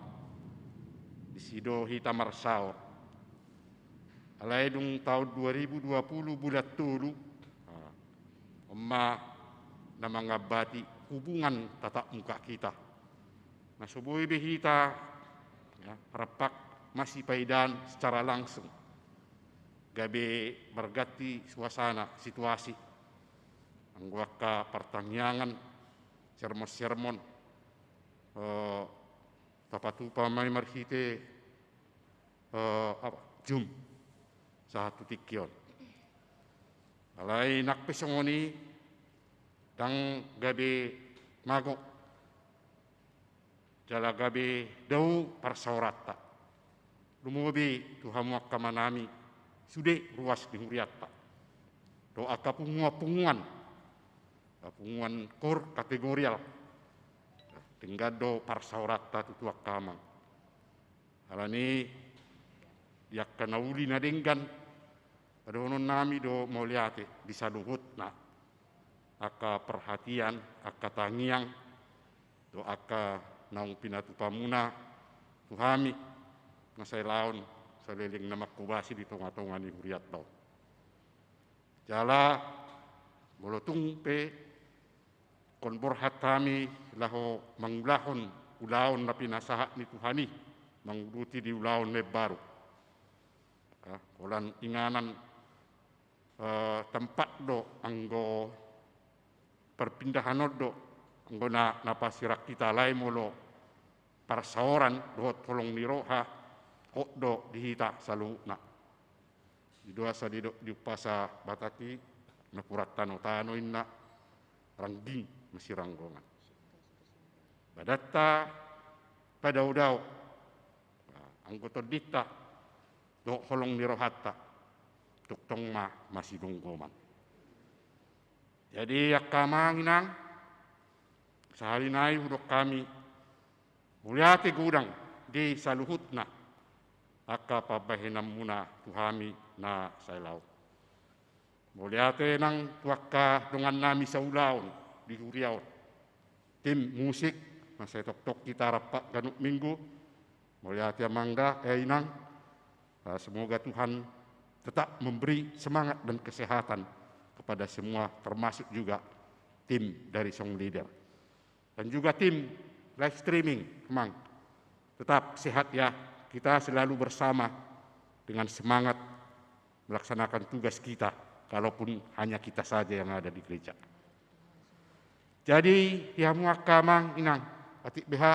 Disi do hita marsaor. Alai dung taon dua ribu dua pulu bulan tolu, ah, on ma na mangambati hubungan tatap muka kita. Na so boi be hita, ya, rap masipaidaan secara langsung. Gabe marganti suasana, situasi. Anggo angka partangiangan, sermon-sermon, eh, tapatupa ma i marhite, eh, apa, Zoom sahat tu tingki on. Alai nang pe songon i, ndang gabe mago jala gabe dao parsaoranta. Lumobi tu hamu angka amanami sude ruas ni hurianta dohot angka punguan-punguan, punguan koor kategorial. Denggan do parsaoranta tu angka amang. Alani di angka na uli na denggan, padohononnami do mauliate di saluhutna angka perhatian, angka tangiang, dohot angka naung pinatupamuna tu hami na sai laon saleleng na mangkobasi di tonga-tonga ni hurianta on. Jala molo tung pe ingkon borhat hami laho mangulahon ulaon na pinasahat ni Tuhan i, manguduti di ulaon na imbaru. Ah, holan inganan, eh, tempat do anggo perpindahan on do anggo na, na parsirang hita, alai molo parsaoran dohot holong ni roha, hot do di hita saluhutna. Di do asa didok di umpasa Batak i, napuran tano-tano inna, rangging masiranggongan. Badanta padaodao, anggo tondinta dohot holong ni rohanta, tongtong ma masigomgoman. Jadi angka amang inang, sahali nai hudok hami mauliate godang di saluhutna angka pambahenanmuna tu hami na sai laon. Mauliate nang tu angka dongannami saulaon di huria on. Tim musik na sai tongtong hita rap ganup minggu. Mauliate amang da, eh, inang. Ah, semoga Tuhan tetap memberi semangat dan kesehatan kepada semua, termasuk juga tim dari song leader. Dan juga tim live streaming, Mang. Tetap sehat ya. Kita selalu bersama dengan semangat melaksanakan tugas kita, kalaupun hanya kita saja yang ada di gereja. Jadi, di hamu angka amang inang, atik beha,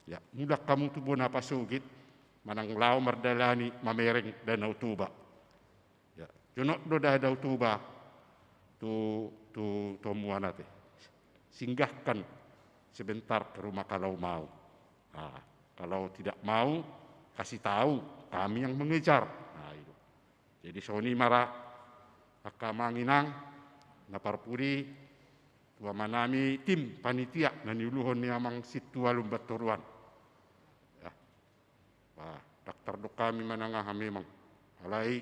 ya, mulak hamu tu bona pasogit, manang laho mardalani mamereng Danau Toba. Ya, jonok do Danau Toba tu, tu, tu hamu ate. Singgahkan sebentar ke rumah kalau mau. Nah, kalau tidak mau, kasih tahu, kami yang mengejar. Nah, itu. Jadi songon i ma ra angka amang inang na parpudi, tu amanami tim panitia na niuluhon ni amang sintua Lumban Toruan. Ya. Wah, dang tardok hami manang aha memang. Alai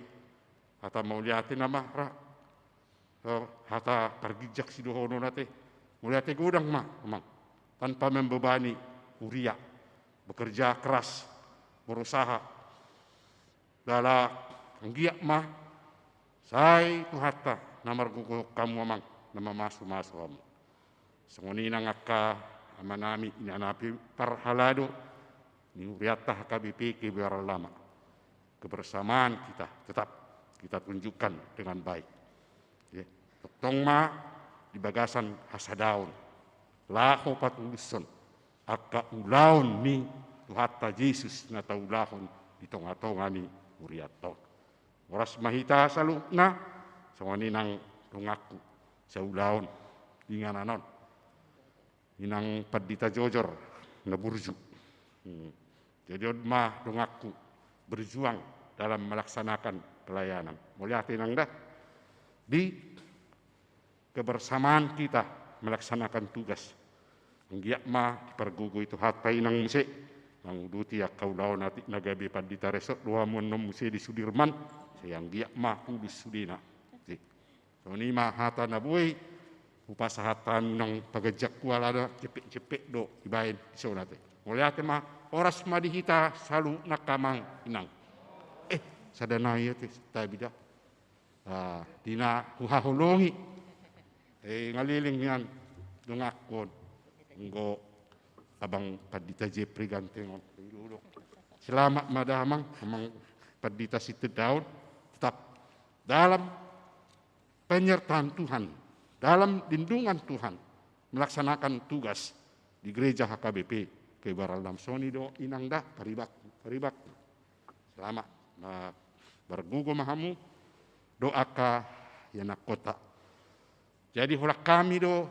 hata mauliate nama ra. Eh, hata parginjang sidohonon ate. Mauliate godang ma, amang. Tanpa membebani huria. Bekerja keras, berusaha. Jala anggiat ma sai Tuhanta na margogohon hamu, amang, na mamasumasu hamu. Songon i nang angka amanami, inanami parhalado ni hurianta H K B P Kebayoran Lama. Kebersamaan kita tetap kita tunjukkan dengan baik. Ya, tongtong ma di bagasan hasadaon, laho patulushon angka ulaon ni Tuhanta Jesus na taulahon di tongatonga ni hurianta on. Horas ma hita saluhutna, songon i nang donganku saulaon di inganan on. Inang pandita jojor na burju. Hmm. Jadi on ma donganku berjuang dalam melaksanakan pelayanan. Mauliate inang da. Di kebersamaan kita melaksanakan tugas. Anggiat ma dipargogoi Tuhanta inang muse manguduti angka ulaon atik na gabe pandita resort do hamu annon muse di Sudirman. Sai anggiat ma tulus sudena. Songon i ma hata na boi hupasahat hami nang paganjangku ala na jempek-jempek do dibaen dison ate. Mauliate ma, horas ma di hita saluhutna angka amang inang. Eh, sada nai ate, tabi da. Ah, di na huhaholongi. Eh, ngaleleng nian donganku on. Anggo abang pandita Jepri ganteng on. Selamat ma da amang, amang pandita Sitindaon. Tetap dalam penyertaan Tuhan, dalam lindungan Tuhan, melaksanakan tugas di gereja H K B P Kebayoran Lama. Songon i do inang da, paribak, paribak. Selamat, ma-, margogo ma hamu, doa angka ianakhonta. Jadi holan hami do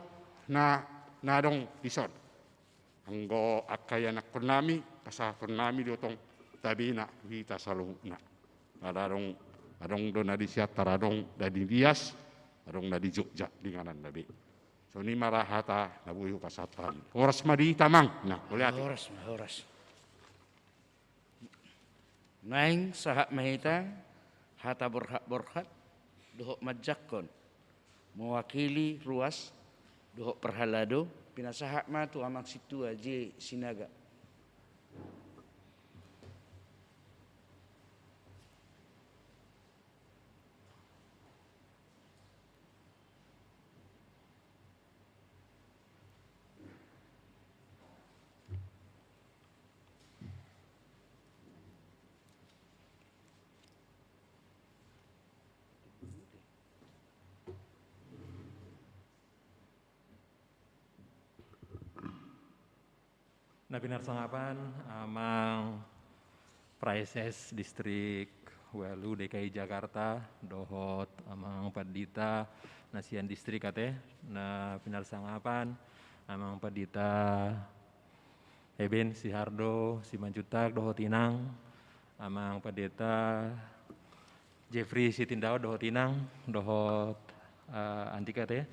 na, na adong dison. Anggo angka ianakhonnami, pasahatonnami do tong tabena tu hita saluhutna. Ala adong, adong do na di Siantar, adong na di Nias, adong na di Jogja, di inganan na be. Songon i ma ra hata na boi hupasahat hami. Horas ma di hita amang. Nah, mauliate. Horas ma, horas. Naeng sahat ma hita hata borhat-borhat dohot manjangkon mewakili ruas dohot parhalado, pinasahat ma tu amang sintua J Sinaga. Na pinarsangapan amang Praeses Distrik Walu D K I Jakarta, dohot amang pandita na sian distrik ate, na pinarsangapan amang pandita Eben Sihardo Simanjuntak dohot inang, amang pandita Jeffrey Sitindaon dohot inang, dohot, eh, antika ate,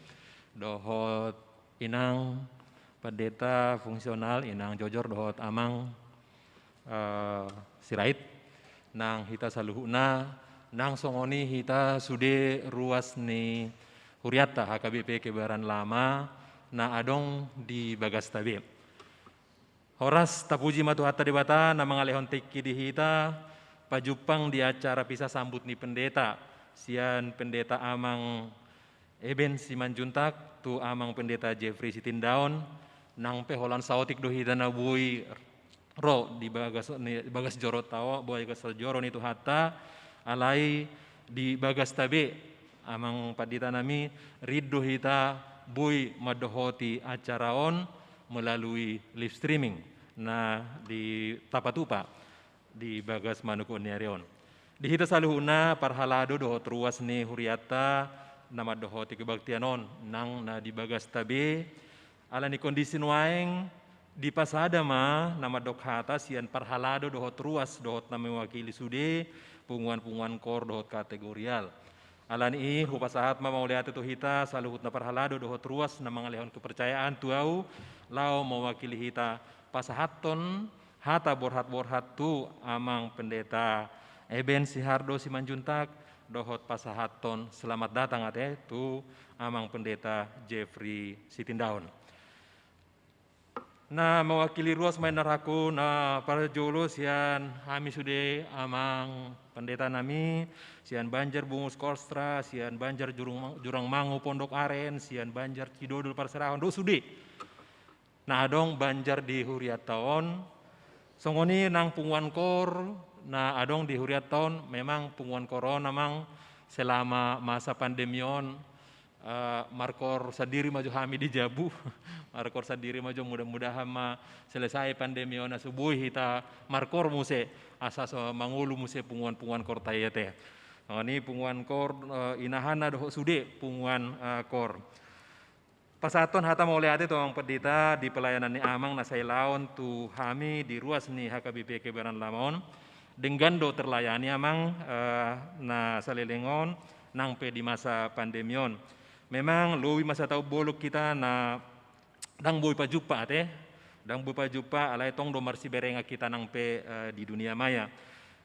dohot inang pandita fungsional, inang jojor dohot amang, eh, Sirait, nang hita saluhutna, nang songon i hita sude ruas ni hurianta H K B P Kebayoran Lama na adong di bagasta be. Horas, tapuji ma Tuhanta Debata na mangalehon tingki di hita, pajumpang di acara pisa sambut ni pendeta, sian pendeta amang Eben Simanjuntak tu amang pendeta Jeffrey Sitindaon, nang pe holan saotik do hita na boi ro di bagas ni, bagas joro tao, boi bagas joro ni Tuhanta, alai di bagasta be, amang pandita nami, rin do hita boi mandohoti acara on melalui live streaming na di tapatupa. di bagas manukuk ni ari on. Di hita saluhutna parhalado dohot ruas ni hurianta na mandohoti kebaktian on nang na di bagasta be, ala ni kondisi nuaeng dipasada ma na mandok hata sian parhalado dohot ruas dohot na mewakili sude punguan-punguan kor dohot kategorial. Ala ni i hupasahat ma mauliate tu hita saluhutna parhalado dohot ruas na mangalehon kepercayaan tu au laho mewakili hita pasahathon hata borhat-borhat tu Amang Pendeta Eben Sihardo Simanjuntak dohot pasahathon selamat datang ate tu Amang Pendeta Jeffrey Sitindaon. Na mewakili ruas ma inna rohangku, na parjolo sian hami sude Amang Pendeta nami, sian Banjar Bungus Korstra, sian Banjar Jurung, Jurangmangu Pondok Aren, sian Banjar Cidodol Parserahon, dohot sude na adong Banjar di hurianta on. Songon i nang punguan kor na adong di hurianta on, memang punguan kor on Amang selama masa pandemi on, eh, markor sandiri ma jo hami di jabu. Markor sandiri ma jo, mudah-mudahan ma selesai pandemi on asa boi hita markor muse, asa so mangolu muse punguan-punguan kor ta i ate. Songon i punguan kor, eh, inahanna dohot sude punguan, eh, kor. Pasahathon hata mauliate tu Amang Pendeta di pelayanan ni Amang na sai laon tu hami di ruas ni H K B P Kebayoran Lama on. Denggan do terlayani Amang, eh, na saleleng on nang pe di masa pandemi on. Memang lobi masa taon bolon hita na ndang boi pajumpa ate, ndang boi pajumpa alai tong do marsiberengan hita nang pe, eh, di dunia maya.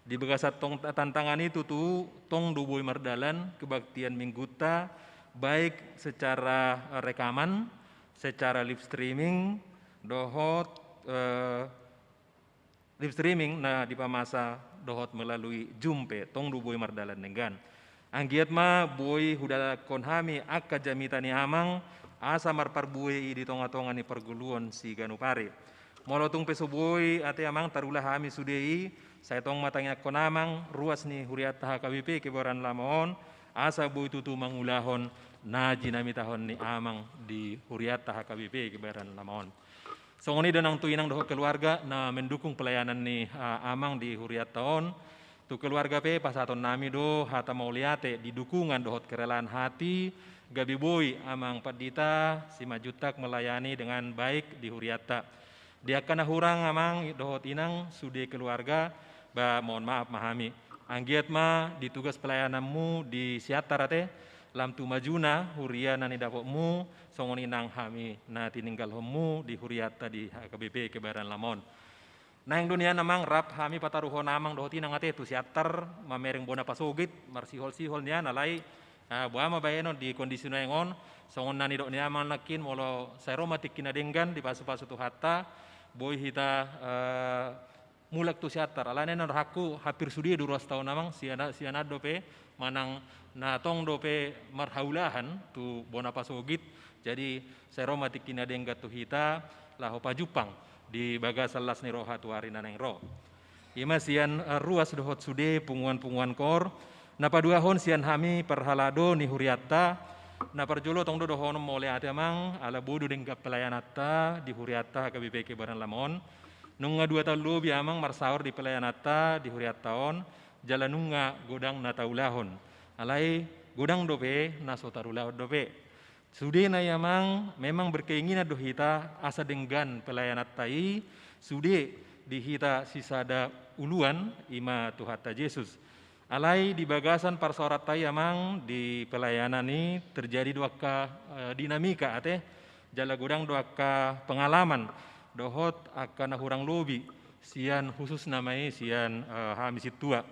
Di bagasan tong tantangan i tutu tong do boi mardalan kebaktian Minggunta, baik secara, eh, rekaman, secara live streaming, dohot, eh, live streaming na dipamasa dohot melalui Zoom pe tong do boi mardalan denggan. Anggiat ma boi hudalankon hami angka jamita ni Amang asa marparbue i di tonga-tonga ni parngoluon siganup ari. Molo tung pe so boi ate Amang tarula hami sude i, sai tong ma tangiangkon Amang ruas ni hurianta H K B P Kebayoran Lama on, asa boi tutu mangulahon na jinamitahon ni Amang di hurianta H K B P Kebayoran Lama on. Songon i do nang tu inang dohot keluarga na mendukung pelayanan ni, ah, Amang di hurianta on. Tu keluarga pe pasahaton nami do hata mauliate di dukungan dohot kerelaan hati, gabe boi Amang Pandita Simanjuntak melayani dengan baik di hurianta. Di angka na hurang Amang dohot inang sude keluarga, ba mohon maaf ma hami. Anggiat ma di tugas pelayananmu di Siantar ate, lam tu majuna huria na nidapotmu, songon i nang hami na tininggalhonmu di hurianta di H K B P Kebayoran Lama on. Naeng do nian Amang rap hami pataruhon Amang dohot inang ate tu Siantar, mamereng bona pasogit, marsihol-sihol nian alai, ah, boha ma baenon di kondisi nuaeng on, songon na nidok ni Amang nangkin molo sai ro ma tingki na denggan dipasu-pasu Tuhanta, boi hita, eh, mulak tu Siantar. Alana inna rohangku hampir sude do ruas taon Amang, sian, sian an dope manang na tong dope marhaulahan tu bona pasogit. Jadi sai ro ma tingki na denggan tu hita laho pajumpang di bagasan las ni roha tu ari na naeng ro. I ma sian, eh, ruas dohot sude punguan-punguan kor, na paduahon sian hami parhalado ni hurianta, na parjolo tong do dohonon mauliate Amang, ala boi do denggan pelayananta di hurianta H K B P Kebayoran Lama on. Nunga dua taon lobi Amang marsaor di pelayananta di hurianta on, jala nunga godang na taulahon. Alai godang dope na so tarulahon dope. Sudena i Amang, memang berkeinginan do hita asa denggan pelayananta i, sude di hita sisada uluan, i ma Tuhanta Jesus. Alai di bagasan parsaoranta i Amang, di pelayanan i terjadi do angka, eh, dinamika ate, jala godang do angka pengalaman dohot angka na hurang lobi sian khususna ma i sian, eh, hami sintua.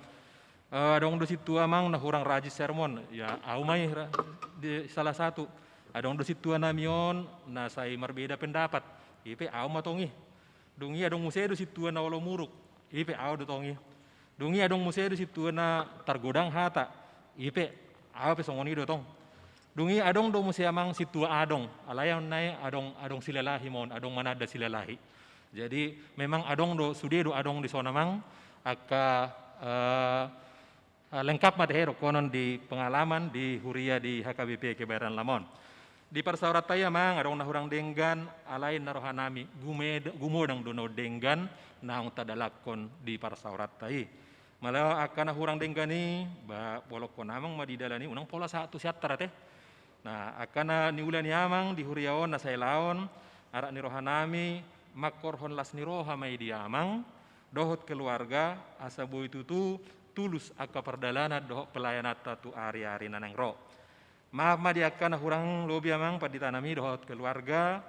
Eh, adong do sintua Amang na hurang rajin sermon, ya au ma i ra-, di salah satu. Adong do sintua nami on na sai marbeda pendapat, i pe au ma tong i. Dung i adong muse do sintua na olo muruk, i pe au do tong i. Dung i adong muse do sintua na targodang hata, i pe au pe songon i do tong. Dung i adong do muse Amang sintua adong, alai on nai adong, adong silalahi ma on, adong mananda silalahi. Jadi memang adong do, sude do adong dison Amang, angka, eh, eh, lengkap ma tehe dohonon di pengalaman di huria di H K B P Kebayoran Lama on. Di parsaoranta i amang, adong na hurang denggan, alai na rohanami gume-, gumodang do na denggan naung tadalankon di parsaoranta i. Molo angka na hurang denggan i, ba bolongkon amang ma di dalan i, unang pola sahat tu Siantar ate. Nah, angka na niula ni amang di huria on na sahelaon, arak ni rohanami mangkorhon las ni roha ma i di amang dohot keluarga, asa boi tutu tulus angka pardalanan dohot pelayananta tu ari-ari na naeng ro. Maaf ma di angka na hurang lobi amang panditanami dohot keluarga,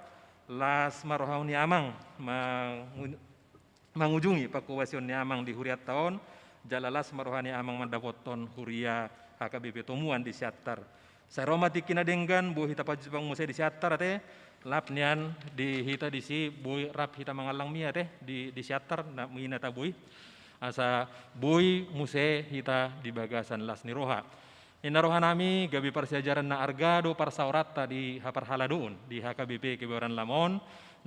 las ma roha ni amang mangu-, mangujungi pangkobasion ni amang di hurianta on, jala las ma roha ni amang mandapothon huria H K B P Tomuan di Siantar. Sai ro ma tingki na denggan, boi hita pajumpang muse di Siantar ate, lap nian di hita disi, boi rap hita mangallang mie ate di, di Siantar, na mina taboi. Asa boi muse hita di bagasan las ni roha. Ninna rohanami, gabe parsiajaran na arga do parsaoranta di haparhaladoon di H K B P Kebayoran Lama on,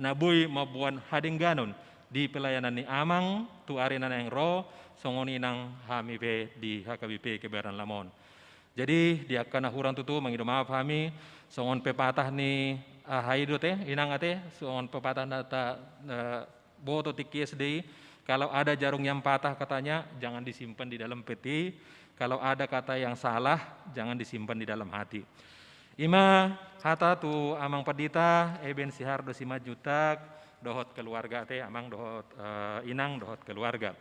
na boi mamboan hadengganon di pelayanan ni amang tu ari na naeng ro, songon i nang hami pe di H K B P Kebayoran Lama on. Jadi, di angka na hurang tutu, mangido maaf hami, songon pepatah ni aha i do ate, inang ate, songon pepatah na ta, eh, boto tingki S D I, kalau ada jarum yang patah katanya, jangan disimpan di dalam peti, kalau ada kata yang salah, jangan disimpan di dalam hati. I ma hata tu amang pandita, Eben Sihardo Simanjuntak, dohot keluarga ate, amang dohot, eh, inang dohot keluarga.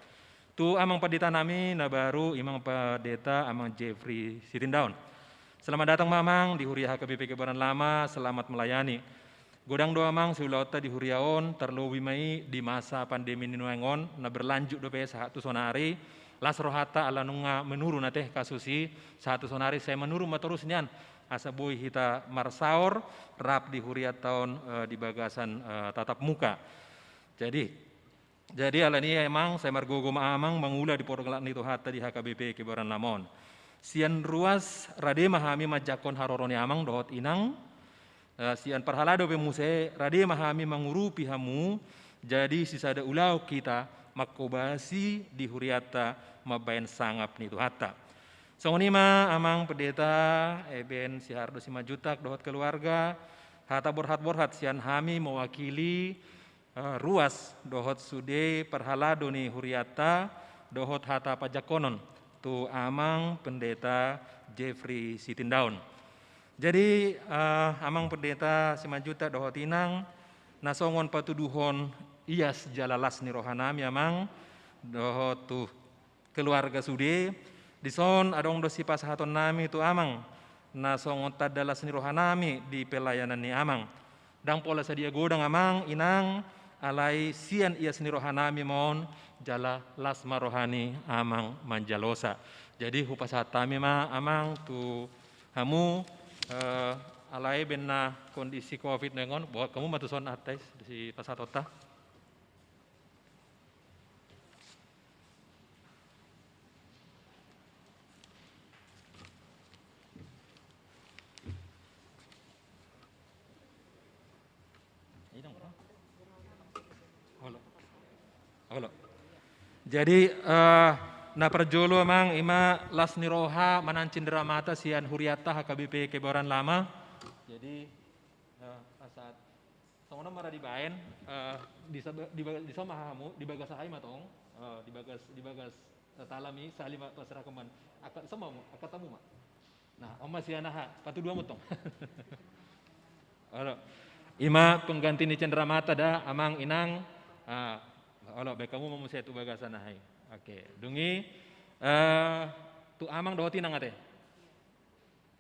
Tu amang panditanami na baru, i ma Pendeta Amang Jeffrey Sitindaon. Selamat datang ma amang di huria H K B P Kebayoran Lama, selamat melayani. Godang do amang siulaonta di huria on, tarlobi ma i di masa pandemi ni nuaeng on, na berlanjut dope sahat tu sonari, las rohanta ala nunga menurun ate kasus i, sahat tu sonari sai menurun ma torus nian, asa boi hita marsaor, rap di hurianta on, eh, di bagasan, eh, tatap muka. Jadi, Jadi, ala ni i amang, sai margogo ma amang mangula di porlak ni Tuhanta di H K B P Kebayoran Lama on. Sian ruas rade ma hami manjangkon haroro ni amang dohot inang, eh, sian parhalado pe muse rade ma hami mangurupi hamu, jadi sisada ulaon hita mangkobasi di hurianta mambahen sangap ni Tuhanta. Songon i ma amang Pendeta Eben Sihardo Simanjuntak dohot keluarga, hata borhat-borhat sian hami mewakili eh, ruas dohot sude parhalado ni hurianta dohot hata panjangkonon tu amang Pendeta Jeffrey Sitindaon. Jadi, eh, amang Pendeta Simanjuntak dohot inang, na songon patuduhon ias jala las ni rohanami amang, dohot tu keluarga sude, dison adong do sipasahatonnami tu amang, na songon tanda las ni rohanami di pelayanan ni amang. Ndang pola sadia godang amang, inang, alai sian ias ni rohanami ma on, jala las ma roha ni amang manjalosa. Jadi hupasahat hami ma amang tu hamu, eh, alai baen na kondisi covid nuaeng on, borhat hamu ma tuson atas sipasahatonta. Jadi, eh, na parjolo amang, i ma las ni roha manang cindera mata sian hurianta H K B P Kebayoran Lama. Jadi, eh, sahat Songon on ma ra dibaen, eh, di sa-, di ba-, di son ma hamu, di bagas aha i ma tong, eh, di bagas, di bagas, eh, talam i, sahali ma paserahon ma. Angkat, i son ma, angkat hamu ma. Nah, on ma sian aha, patudu hamu tong. Olo. I ma pengganti ni cindera mata da, amang, inang. Ah, olo, baen hamu ma muse tu bagasan aha i. Oke, dung i, eh, tu amang dohot inang ate.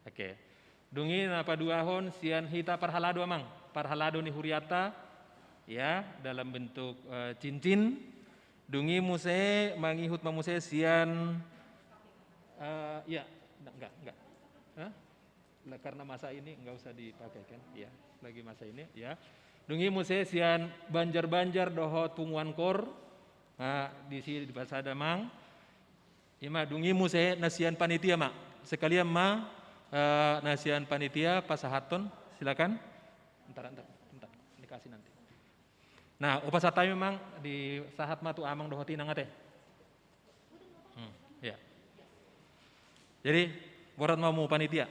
Oke. Dung i na paduahon sian hita parhalado amang, parhalado ni hurianta, ya, dalam bentuk, eh, cincin. Dung i muse mangihut ma muse sian, eh, ya, enggak, enggak. Hah? Lah, karena masa ini enggak usah dipakai kan, ya, lagi masa ini, ya. Dung i muse sian banjar-banjar dohot punguan kor, nah, disi dipasada amang. I ma, dung i muse na sian panitia ma. Sekalian ma, eh, na sian panitia pasahathon, silakan. Ntar, ntar, ntar, dikasih nanti. Nah, hupasahat hami amang, disahat ma tu amang dohot inang ate. Hmm, ya. Jadi, borhat ma hamu panitia.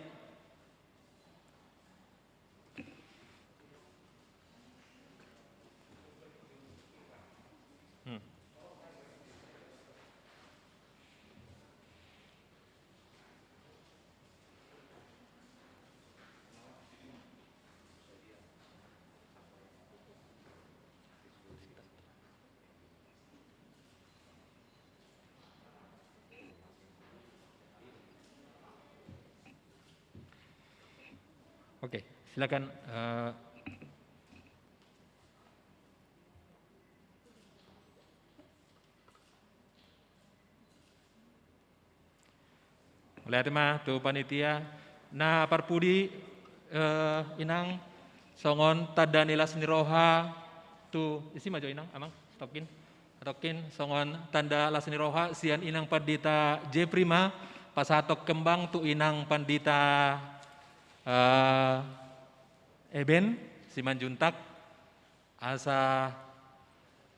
Oke, silakan. Eh, mauliate ma tu panitia. Na parpudi, eh, Inang, songon tanda ni las ni roha tu, isi ma jo Inang, Amang, stopkin. Stopkin, songon tanda las ni roha sian Inang Pandita Jepri ma, pasahathon kembang tu Inang Pandita, eh, Eben Simanjuntak. Asa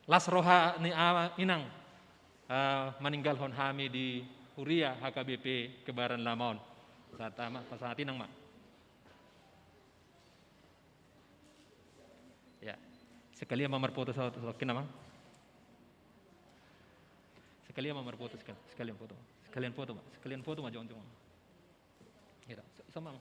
las roha ni a-, Inang, eh, maninggalhon hami di huria H K B P Kebayoran Lama on. Pasahat ma, pasahat Inang ma. Ya. Sekalian ma marfoto sa-, sa-, Amang. Sekalian ma marfoto sekal-, sekalian foto. Sekalian foto ma, sekalian foto ma jongjong. Ya, sa-, sama.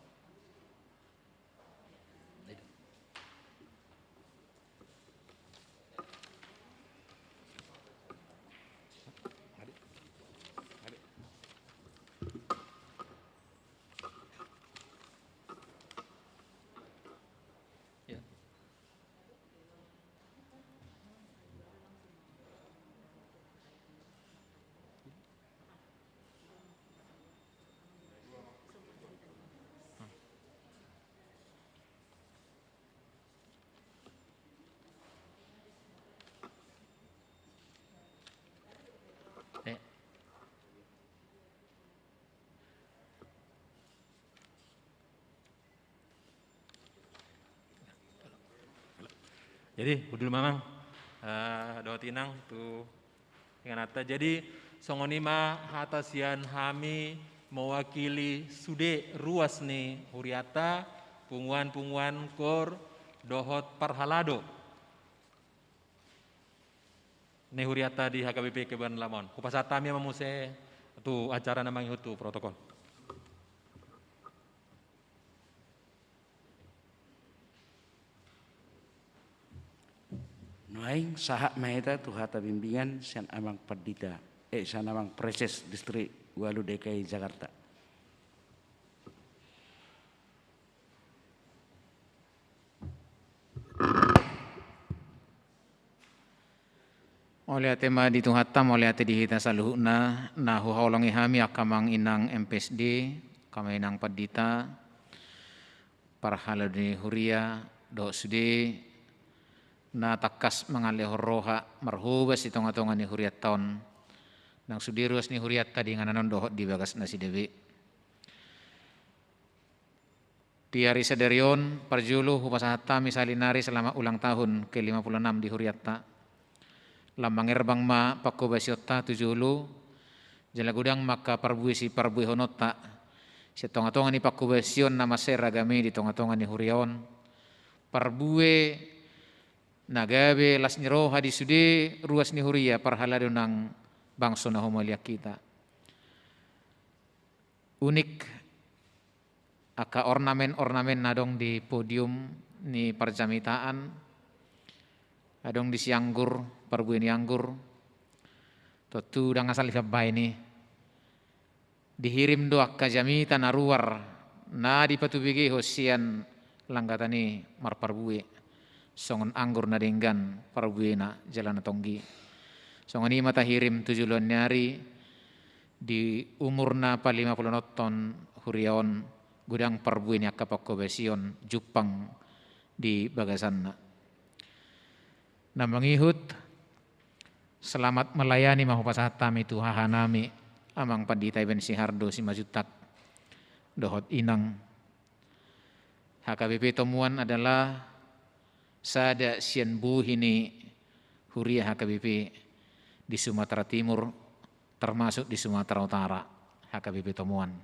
Jadi, hundul ma Amang, eh, dohot Inang tu ingananta. Jadi, songon i ma hata sian hami mewakili sude ruas ni hurianta, punguan-punguan, koor dohot parhalado ni hurianta di H K B P Kebayoran Lama on. Hupasahat hami ma muse tu acara na mangihut tu protokol. Nuaeng sahat ma hita tu hata bimbingan sian Amang Pandita, eh, sian Amang Praeses Distrik Ualu D K I Jakarta. Mauliate ma di Tuhanta, mauliate di hita saluhutna, na huhaholongi hami angka Amang Inang M P S D, angka Amang Inang Pandita, parhalado ni huria, dohot sude na tangkas mangalehon roha marhobas di tonga-tonga ni hurianta on, nang sude ruas ni hurianta di inganan on dohot di bagas nasida be. Di ari sadari on, parjolo hupasahat hami sahali nari selamat ulang tahun ke lima puluh enam di hurianta. Lam mangerbang ma panghobasionta tu jolo, jala godang ma angka parbue siparbuehononta sian tonga-tonga ni panghobasion na mansai ragam i di tonga-tonga ni huria on. Parbue na gabe las ni roha di sude ruas ni huria parhalado nang bangso na humaliang hita. Unik angka ornamen-ornamen na adong di podium ni parjamitaan, adong disi anggur, parbue ni anggur. Tontu ndang asal dipabaen i. Dihirim do angka jamita na ruar na dipatubegehon sian langgatan i marparbue, songon anggur na denggan parbuena jala na tonggi. Songon i ma tahirim tu joloan ni ari, di umur na palima puluh onom taon huria on, godang parbue ni angka panghobasion jumpang di bagasanna. Na mangihut, selamat melayani ma hupasahat hami tu hahanami, Amang Pandita Eben Sihardo Simanjuntak, dohot Inang. H K B P Tomuan adalah sada sian bohi ni huria H K B P di Sumatera Timur, termasuk di Sumatera Utara, H K B P Tomuan.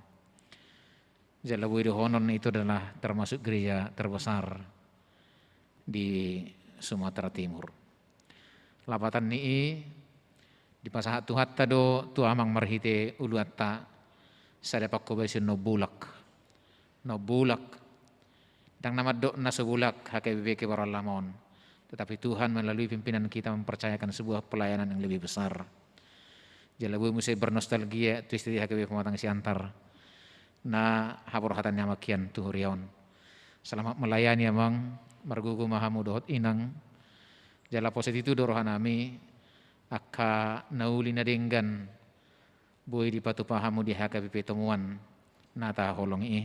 Jala boi dohonon itu adalah termasuk gereja terbesar di Sumatera Timur. Lapatan ni i, dipasahat Tuhanta do tu Amang marhite uluanta sada panghobasion na umbolak. Na umbolak. Ndang na mandok na so bolak H K B P Kebayoran Lama on. Tetapi Tuhan melalui pimpinan kita mempercayakan sebuah pelayanan yang lebih besar. Jala boi muse bernostalgia tu istri H K B P Pematang Siantar na haborhatan ni amang hian tu huria on. Selamat melayani, Amang. Margogo ma hamu dohot Inang. Jala poso tutu do rohanami angka na uli na denggan boi dipatupa hamu di H K B P Tomuan na tahaholongi i.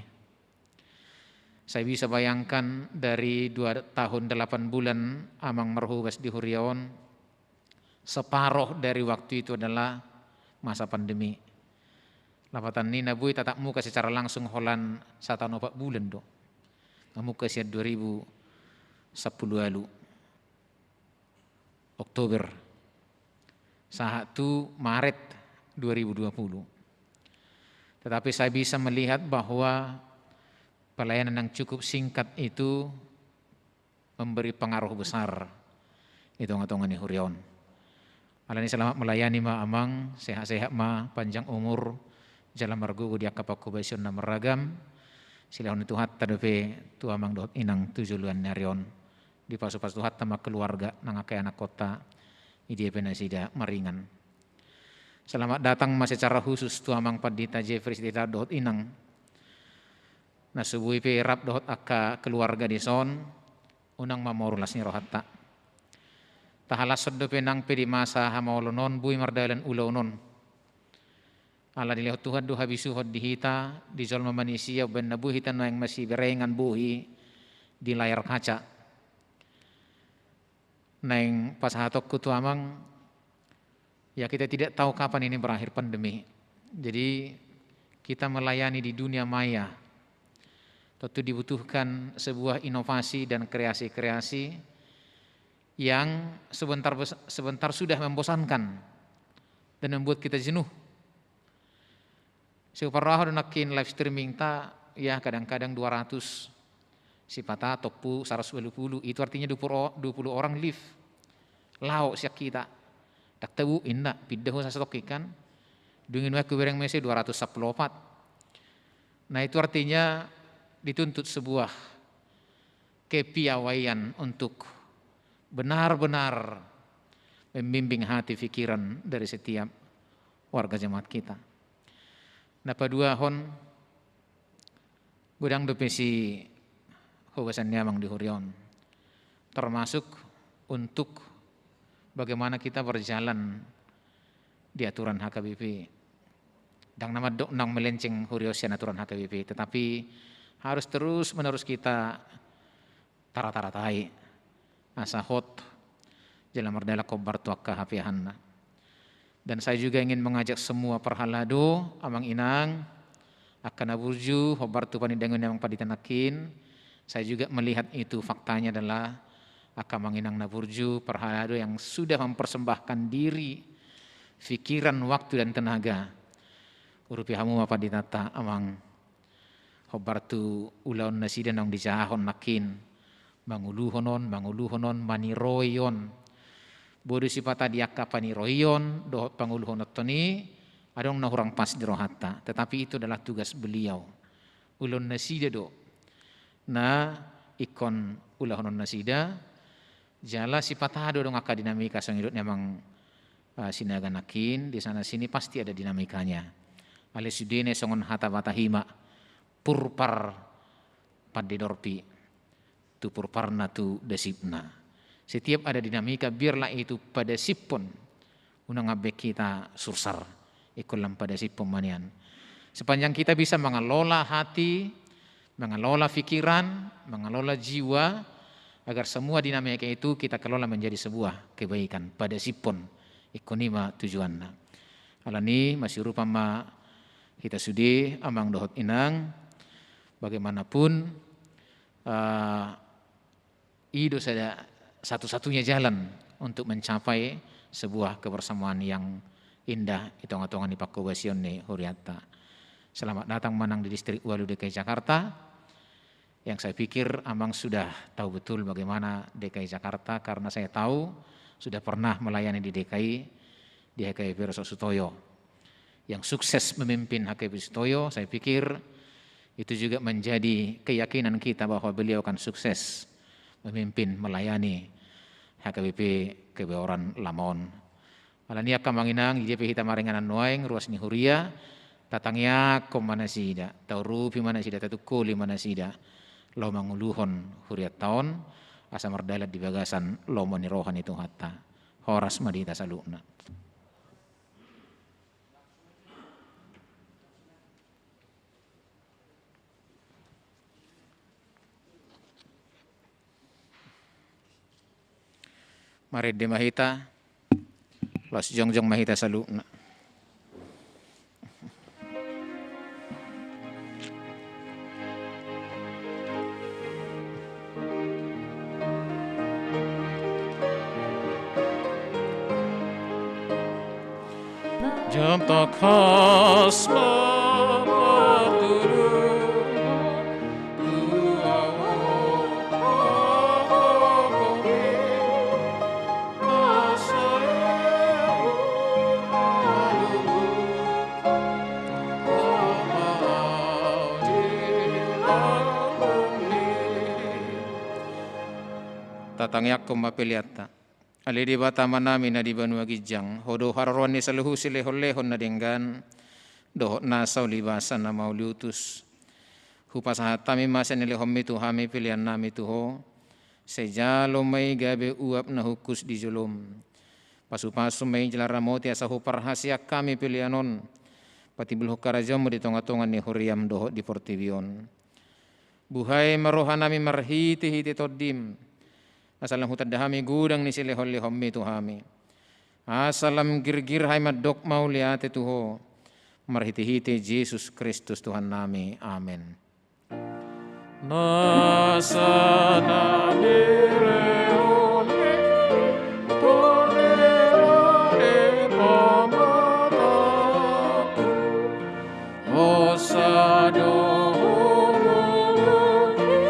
Saya bisa bayangkan, dari dua tahun delapan bulan Amang marhobas di huria on, separoh dari waktu itu adalah masa pandemi. Lapatan ni na boi tatap muka secara langsung holan sataon opat bulan do. Mamungka sian dua ribu sampulu ualu Oktober sahat tu Maret dua ribu dua puluh. Tetapi saya bisa melihat bahwa pelayanan yang cukup singkat itu memberi pengaruh besar di tonga-tonga ni huria on. Alani selamat melayani ma, Amang, sehat-sehat ma, panjang umur, jala margogo di angka panghobasion na marragam. Silehon ni Tuhanta dope tu Amang dohot Inang tu joloan ni ari on. Dipasupasu Tuhanta ma keluarga nang angka ianakhonta, i dia pe nasida maringan. Selamat datang ma secara khusus tu Amang Pandita Jeffrey Sitaon dohot Inang na so boi pe rap dohot angka keluarga dison. Unang ma moru las ni rohanta. Tahalashon dope nang pe di masa hamaolon on boi mardalan ulaon on. Ala dilehon Tuhan do habisuhon di hita, di jolma manisia, umbahen na boi hita naeng masiberengan bohi di layar kaca. Naeng pasahatonku tu Amang, ya, kita tidak tahu kapan ini berakhir pandemi. Jadi, kita melayani di dunia maya tentu dibutuhkan sebuah inovasi dan kreasi-kreasi yang sebentar bes-, sebentar sudah membosankan dan membuat kita jenuh. Sai huparrohahon do nangkin live streaming ta, ya, kadang-kadang dua ratus, sipata tompu saratus ualu pulu, itu artinya dua pulu o-, dua pulu orang live. Laho sian hita. Ndang tabo, inna, pinda ho sasatongkin kan. Dung i nuaeng hubereng muse dua ratus sampulu opat. Nah, itu artinya dituntut sebuah kepiawaian untuk benar-benar membimbing hati pikiran dari setiap warga jemaat kita. Na paduahon, godang dope sihobasan ni Amang di huria on, termasuk untuk bagaimana kita berjalan di aturan H K B P. Ndang na mandok naung melenceng huria on sian aturan H K B P, tetapi harus terus-menerus kita tarata-ratai asa hot jala mardalan hombar tu angka hapeahanna. Dan saya juga ingin mengajak semua parhalado, Amang Inang, angka na burju, hombar tu panindangion ni Amang Pandita nangkin. Saya juga melihat itu, faktanya adalah angka Amang Inang na burju, parhalado yang sudah mempersembahkan diri, pikiran, waktu, dan tenaga. Urupi hamu ma panditanta, Amang, hombar tu ulaon nasida naung dijahahon nangkin, manguluhon on, manguluhon on, maniroi on. Boi do sipata di angka paniroion dohot panguluhononhon i adong na hurang pas di rohanta, tetapi itu adalah tugas beliau. Ulaon nasida do na ingkon ulahonon nasida. Jala sipata do adong angka dinamika, songon nidok ni Amang, eh, Sinaga nangkin, di sana sini pasti ada dinamikanya. Alai sudena songon hata Batak i ma, purpar pandidorpi, tu purparna tu dasipna. Setiap ada dinamika, biarlah itu padasiphon. Unang ambek hita sursar, ingkon lam padasiphon ma nian. Sepanjang kita bisa mengelola hati, mengelola pikiran, mengelola jiwa, agar semua dinamika itu kita kelola menjadi sebuah kebaikan, padasiphon. Ingkon i ma tujuanna. Alani masiurupan ma hita sude, Amang dohot Inang, bagaimanapun, eh, i do sada, satu-satunya jalan untuk mencapai sebuah kebersamaan yang indah di tonga-tonga ni panghobasion ni hurianta. Selamat datang ma nang di Distrik Ualu D K I Jakarta, yang saya pikir Amang sudah tahu betul bagaimana D K I Jakarta, karena saya tahu sudah pernah melayani di D K I, di H K B P Resort Sutoyo. Yang sukses memimpin H K B P Sutoyo, saya pikir itu juga menjadi keyakinan kita bahwa beliau akan sukses memimpin, melayani H K B P Kebayoran Lama on. Alani i, angka Amang Inang, di dia pe hita maringanan nuaeng, ruas ni huria, tatangiangkon ma nasida, taurupi ma nasida, tatungkoli ma nasida. laho manguluhon hurianta on, asa mardalan di bagasan lomo ni roha ni Tuhanta. Horas ma di hita saluhutna. Marende ma hita, laos jongjong ma hita saluhutna. Jam tangkas ma partudu. Tatangiangkon ma peleanta. Ale Debata Amanami na di banua ginjang, Ho do haroroan ni saluhut silehonlehon na denggan, dohot nasa ulibasa na mauliutus. Hupasahat hami ma sian nilehonmi tu hami peleannami tu Ho, sai jalo ma i gabe uap na hungkus di jolom. Pasupasu ma i jala ramoti asa huparhaseang hami pelean on, patimbulhon harajaonmu di tongatonga ni huriam dohot di portibi on. Buhai ma rohanami marhitehite Tondim, asa lam hutanda hami godang ni silehonlehonmi tu hami. Asa lam girgir hami mandok mauliate tu Ho, marhitehite Jesus Kristus Tuhannami. Amen. Nasa na nilehonmi tordera di pamatangku. Hosa do humuluk di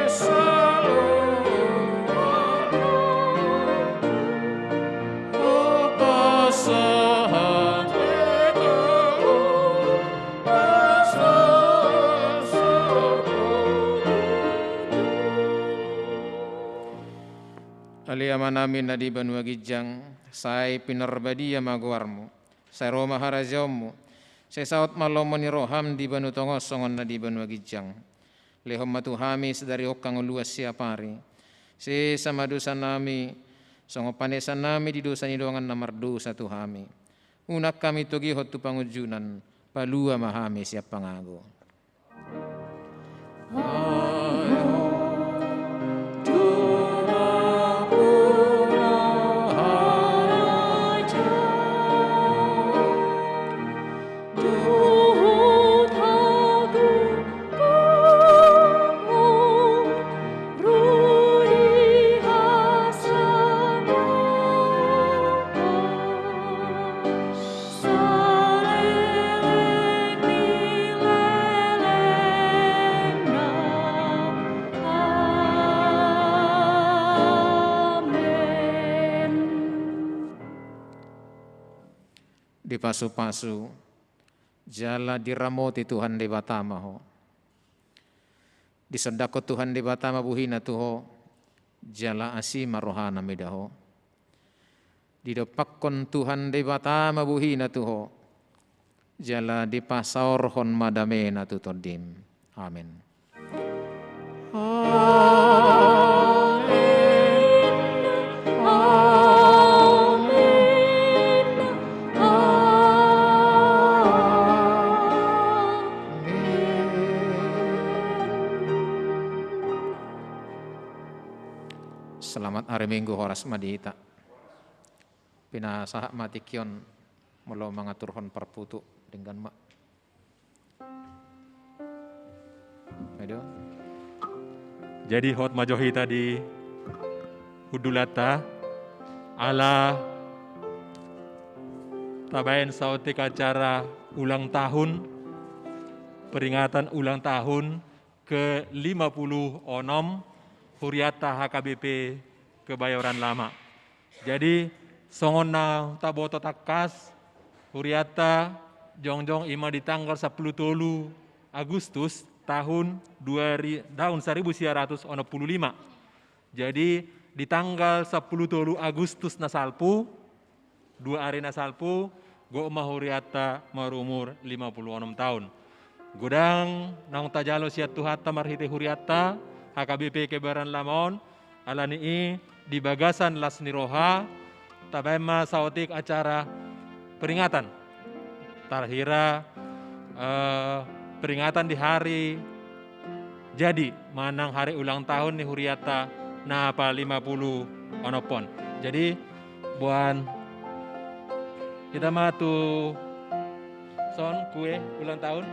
saluhut. Hupasahat hita. Ale Amanami na di banua ginjang, sai pinarbadia ma goarmu. Sai ro ma harajaonmu. Sai saut ma lomo ni roham di banua tonga on songon na di banua ginjang. Lehon ma tu hami sadari on hangoluan siapari. Sesa ma dosanami, songon panesanami di dosa ni dongan na mardosa tu hami. Unang hami togihon tu pangunjunan, palua ma hami sian pangago. Saleleng ni lelengna. Amen. Dipasupasu jala diramoti Tuhan Debata ma ho. Disondangkon Tuhan Debata ma bohina tu ho, jala asi ma rohana mida ho. Didompakkon Tuhan Debata ma bohina tu ho, jala dipasaorhon ma damena tu tondim. Amen. Amen. Amen. Amen. Selamat hari Minggu, horas ma di hita. Pinasahat ma tingki on, molo mangaturhon parputu, denggan ma. Jadi hot ma jo hita di hundulanta, ala tabaen saotik acara ulang tahun, peringatan ulang tahun ke lima puluh onom hurianta H K B P Kebayoran Lama. Jadi, songon na taboto tangkas, hurianta jongjong ima di tanggal sampulu tolu Agustus tahun dua ri-, tahun saribu sia ratus onom pulu lima. Jadi, di tanggal sampulu tolu Agustus na salpu, dua ari na salpu, gok ma hurianta marumur lima puluh onom taon. Godang naung tajalo sian Tuhanta marhite hurianta, H K B P Kebayoran Lama on, ala ni i di bagasan las ni roha, tabaen ma saotik acara peringatan. Tarhira, eh, peringatan di hari jadi manang hari ulang tahun ni hurianta na palima pulu onom on. Jadi, boan hita ma tu son kue ulang tahun.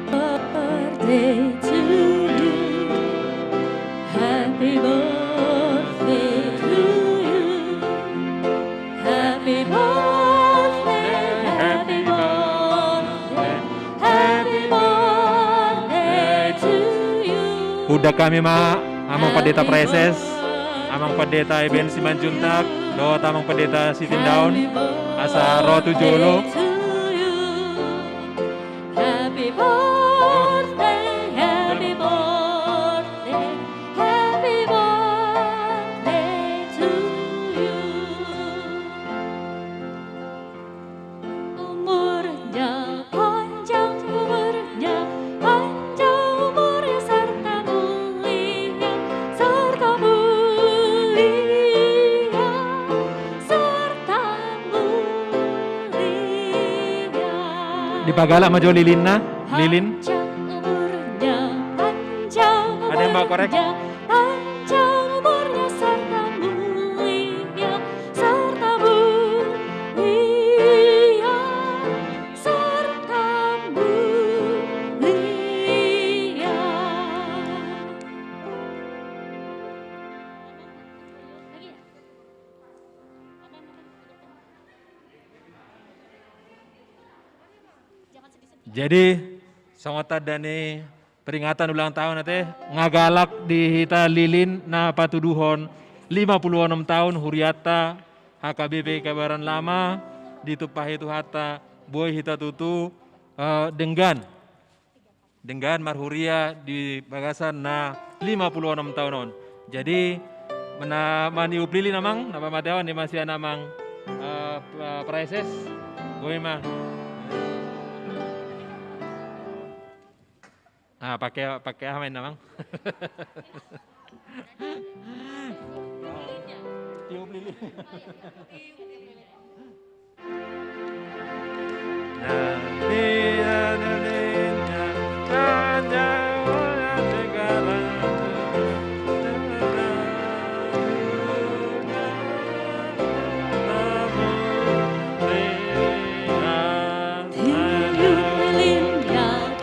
Birthday to you. Happy birthday to you. Happy birthday, happy birthday, happy birthday to you. Huundang hami ma Amang Pandita Praeses, Amang Pandita Eben Simanjuntak, dohot Amang Pandita Sitindaon, asa ro tu jolo. Happy birthday, happy birthday, happy birthday to you. Umurnya panjang, umurnya panjang, umurnya serta mulia, serta mulia, serta mulia. Dipagalak ma jo lilinna, lilin. Panjang umurnya, panjang umurnya, panjang umurnya serta mulia, serta mulia, serta mulia. Jadi, songon tanda ni peringatan ulang tahun ate, nga galak di hita lilin na patuduhon lima pulu onom tahun hurianta H K B P Kebayoran Lama, ditumpahi Tuhanta, boi hita tutu, eh, denggan. Denggan marhuria di bagasan na lima pulu onom tahun on. Jadi, mena-, maniup lilin Amang, na pamatiaon ni masian Amang, eh, Praeses, boi ma. Ah, pake, pake aha ma inna Amang? Tiup lilin. Tiup lilinnya,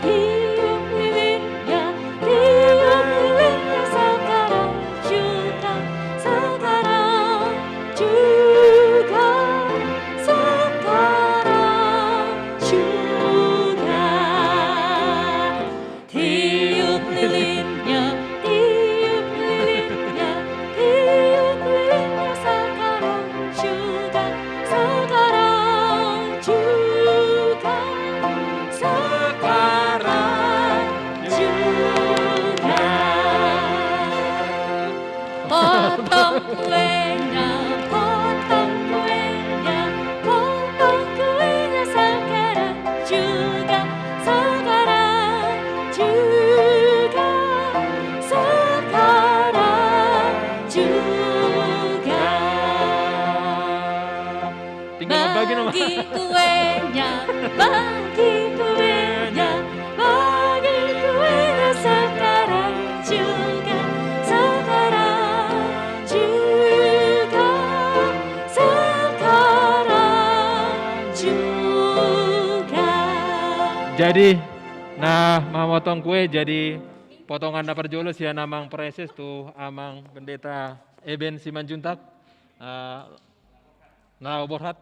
tiup lilinnya, tiup lilinnya sekarang juga, sekarang juga, sekarang juga. Tiup lilinnya, tiup lilinnya, tiup lilinnya sekarang juga, sekarang juga, sekarang juga. Potong kuenya, potong kuenya, potong kuenya sekarang juga, sekarang juga, sekarang juga. Tinggal membagi nama. Bagi kuenya, bagi kuenya, bagi kuenya sekarang juga, sekarang juga, sekarang juga. Jadi, na mamotong kue jadi potongan na parjolo sian Amang Praeses tu Amang Pendeta Eben Simanjuntak. Eh, na borhat.